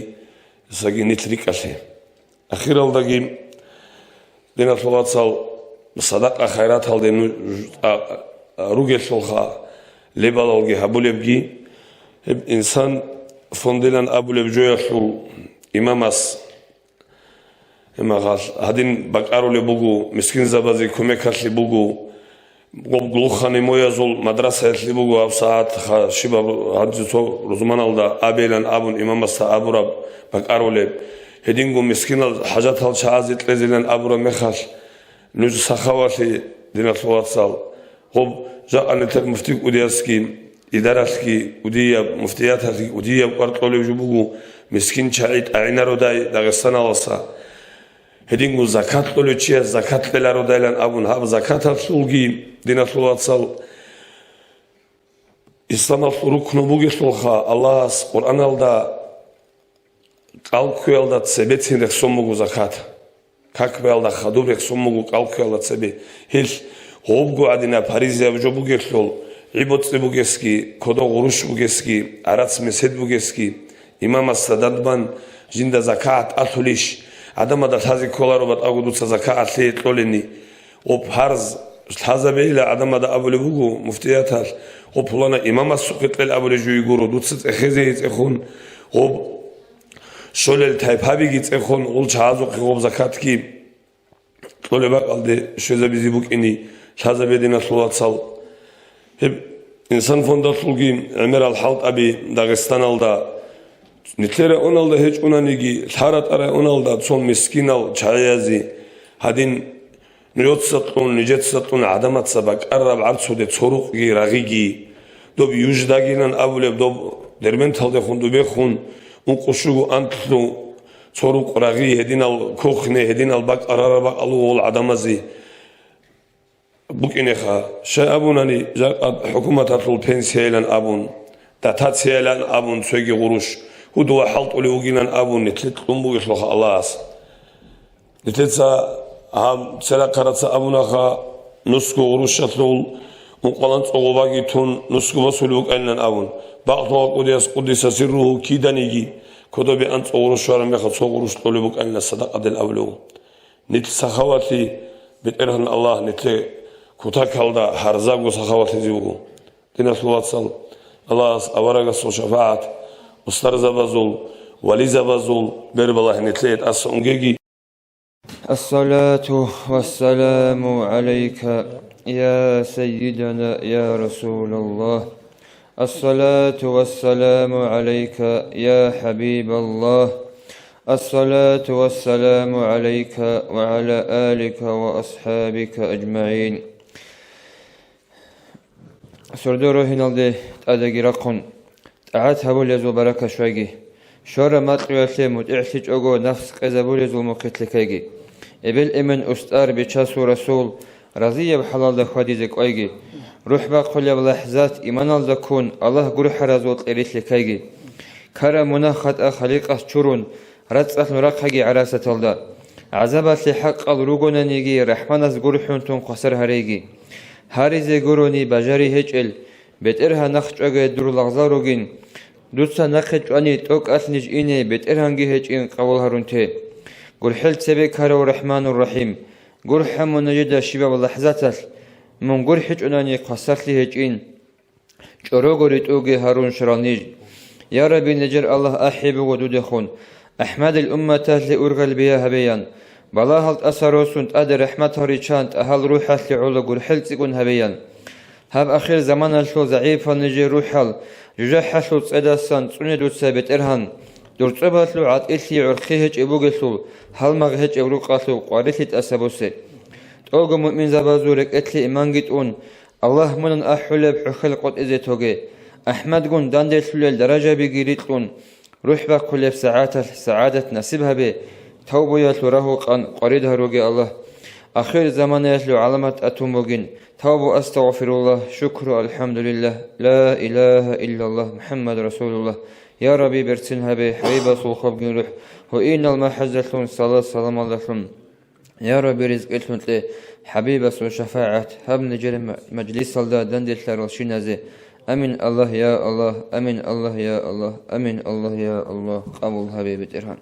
саги нилъ рикӀкӀалъе. Ахиралдаги, диналъул вацал, садакъа-хайраталде ну-, а, а, ругелъулха лебалалги гьабулебги, гьеб инсан фондилан абулеб жоялъул имамас, гьемагъал гьадин бакӀарулеб буго, мискинзабазе кумекалъе буго, гъоб глухонемоязул мадрасаялъе буго гьаб сагӀат, ха-, щибаб гьанже цо рузманалда абейилан абун имамасда абураб бакӀарулеб. Гьединго мискинал хӀажатал чагӀазе кьезилан абураб мехалъ, нуж сахавалъе, диналъул вацал, гъоб жакъа нилъер муфти кӀудиясги, идаралъги кӀудияб, муфтияталъги кӀудияб кӀвар кьолеб жо буго, мискин чагӀи тӀагӀинародай Дагъистаналаса. Гьединго закат кьолев чияс закат кьелародайилан абун, гьаб закаталъулги, диналъул вацал, исламалъул рукну бугелъулха, Аллагьас Къуръаналда кӀал ккуялда цебецин рехсон буго закат. Как баялда хадуб рехсон буго кӀал ккуялда цебе. Гьелъ гъобго гӀадинаб паризаяб жо бугелъул, гӀи-боцӀи бугесги, кодо гъурущ бугесги, гӀарац-месед бугесги, имамасда дандбан, жинда закагӀат алъулищ, гӀадамада лъазе кколаро батӀаго дуца закагӀат лъие кьолени. Гъоб гьарз лъазабейила гӀадамада абулеб буго муфтияталъ, гъоб пулана имамасухъе кьел абулеб жуги гуро, дуца цӀехезе гьецӀехун, гъоб щолел тайпабиги цӀехун, гъул чагӀазухъе гъоб закатги кьолеб бакӀалде щвезабизе букӀини лъазабе, диналъул вацал. Гьеб инсан фондалъулги гӀемерал хӀалтӀаби Дагъистаналда, нилъер районалда гьечӀунаниги, лъара тӀа районалда цо мискинал чагӀиязе гьадин, нужеца кьун, нижеца кьун гӀадамаца бакӀараб гӀарцуде цо рукъги рагъиги, доб Юждагилан абулеб, доб Дербенталдехун дубехун, ункъо-щуго анлъго цо рукъ рагъи, гьединал кухне, гьединал бакӀарараб бакӀалугъул гӀадамазе. БукӀинеха, щай абунани, жакъа хӀукуматалъул пенсиялан абун, дотациялан абун цоги гъурущ, гьудула хӀалтӀулев вугилан абун, нилъе кьун бугелъулха Аллагьас. Нилъеца гьаб церахъараца абунаха, нусго гъурущалъул ункъоялда цо гъобаги тун, нусго босулеб букӀанилан абун, бакълъугъа кӀудияс къуддиса сирругьу киданиги, кодобе анцӀго гъурущ щвараб мехалъ цо гъурущ кьолеб букӀанилан садакъадел абулев. Нилъ сахавалъе, БетӀергьан Аллагь нилъее кутакалда гьарзаго сахавалъизе вуго. Диналъул вацал, Аллагьас аварагасул шафагӀат, устарзабазул, вализабазул бер балагье нилъее тӀаса унгеги. الصلاة والسلام عليك يا سيدنا يا رسول الله. الصلاة والسلام عليك يا حبيب الله. الصلاة والسلام عليك وعلى آلك وأصحابك أجمعين. Сордо рогьиналде тӀадеги рахъун, тӀагӀат гьабулезул барака щвайги. Щвараб макьуялъе мутӀигӀлъичӀого нафс къезабулезул мухъилъ лъикайги. Эбел-эмен, устӀар, бичасул расул, разияб хӀалалда хьвадизе кӀвайги. РухӀ бахъулеб лахӀзат иманалда ккун, Аллагь гурхӀаразул кьерилъ лъикайги. Ккараб мунагь-хатӀа Халикъас чурун, рацӀцӀалъун рахъаги гӀарасаталда. ГӀазабалъе хӀакъал ругонаниги, РахӀманас гурхӀун тун хвасар гьареги. Гьаризе гурони бажари гьечӀел, БетӀергьан, нахъчӀваге дур лагъзал ругин. Дуца нахъе чӀвани тӀокӀалъ ниж ине, БетӀергьанги гьечӀин къабул гьарун те. ГурхӀел цебе ккарав РахӀманур-РахӀим, гурхӀа мун нижеда щибаб лахӀзаталъ, мун гурхӀичӀонани хвасарлъи гьечӀин. ЧӀорого ритӀуге гьарун щварал ниж. Я Рабби, нижер Аллагь ахӀи буго дудехун, АхӀмадил умматалъе ургъел бия гьабеян. Балагьал тӀаса росун тӀаде рахӀматал риччан тӀагьал рухӀалъе гӀоло гурхӀел цӀикӀкӀун гьабеян. Гьаб ахир заманалъул загӀипал нижер рухӀал жужахӀалъул цӀедасан цӀуне дуца, БетӀергьан. Дур цӀобалъул гӀатӀилъи гӀурхъи гьечӀеб бугелъул, гьалмагъ гьечӀеб рукъалъул къварилъи тӀаса бусе. ТӀолго муъминзабазул рекӀелъе иманги тӀун, Аллагь мунан ахӀулеб хӀухьел къотӀизе тоге. АхӀмадгун данделъулел даражабиги рикьун, рухӀ бахъулеб сагӀаталъ сагӀадат насиб гьабе, тавбуялъул рагьукъан къварид гьаруге, Аллагь. Ахир заманаялъул гӀаламат тӀатун бугин: тавбу, астагъфируллагь, шукру, алхӀамдулиллагь, ла илагьа иллаллагь, МухӀаммад расулуллагь. Я Рабби, берцин гьабе, ХӀабибасул хабгин рухӀ, гьуинал махӀаздалъун, салат-саламалдалъун. Я Рабби, ризкъилъун кье, ХӀабибасул шафагӀат гьаб нижер ма-, мажлисалда данделъаралщиназе. Амин, Аллагь, я Аллагь, амин, Аллагь, я Аллагь, амин, Аллагь, я Аллагь, къабул гьабе, БетӀергьан.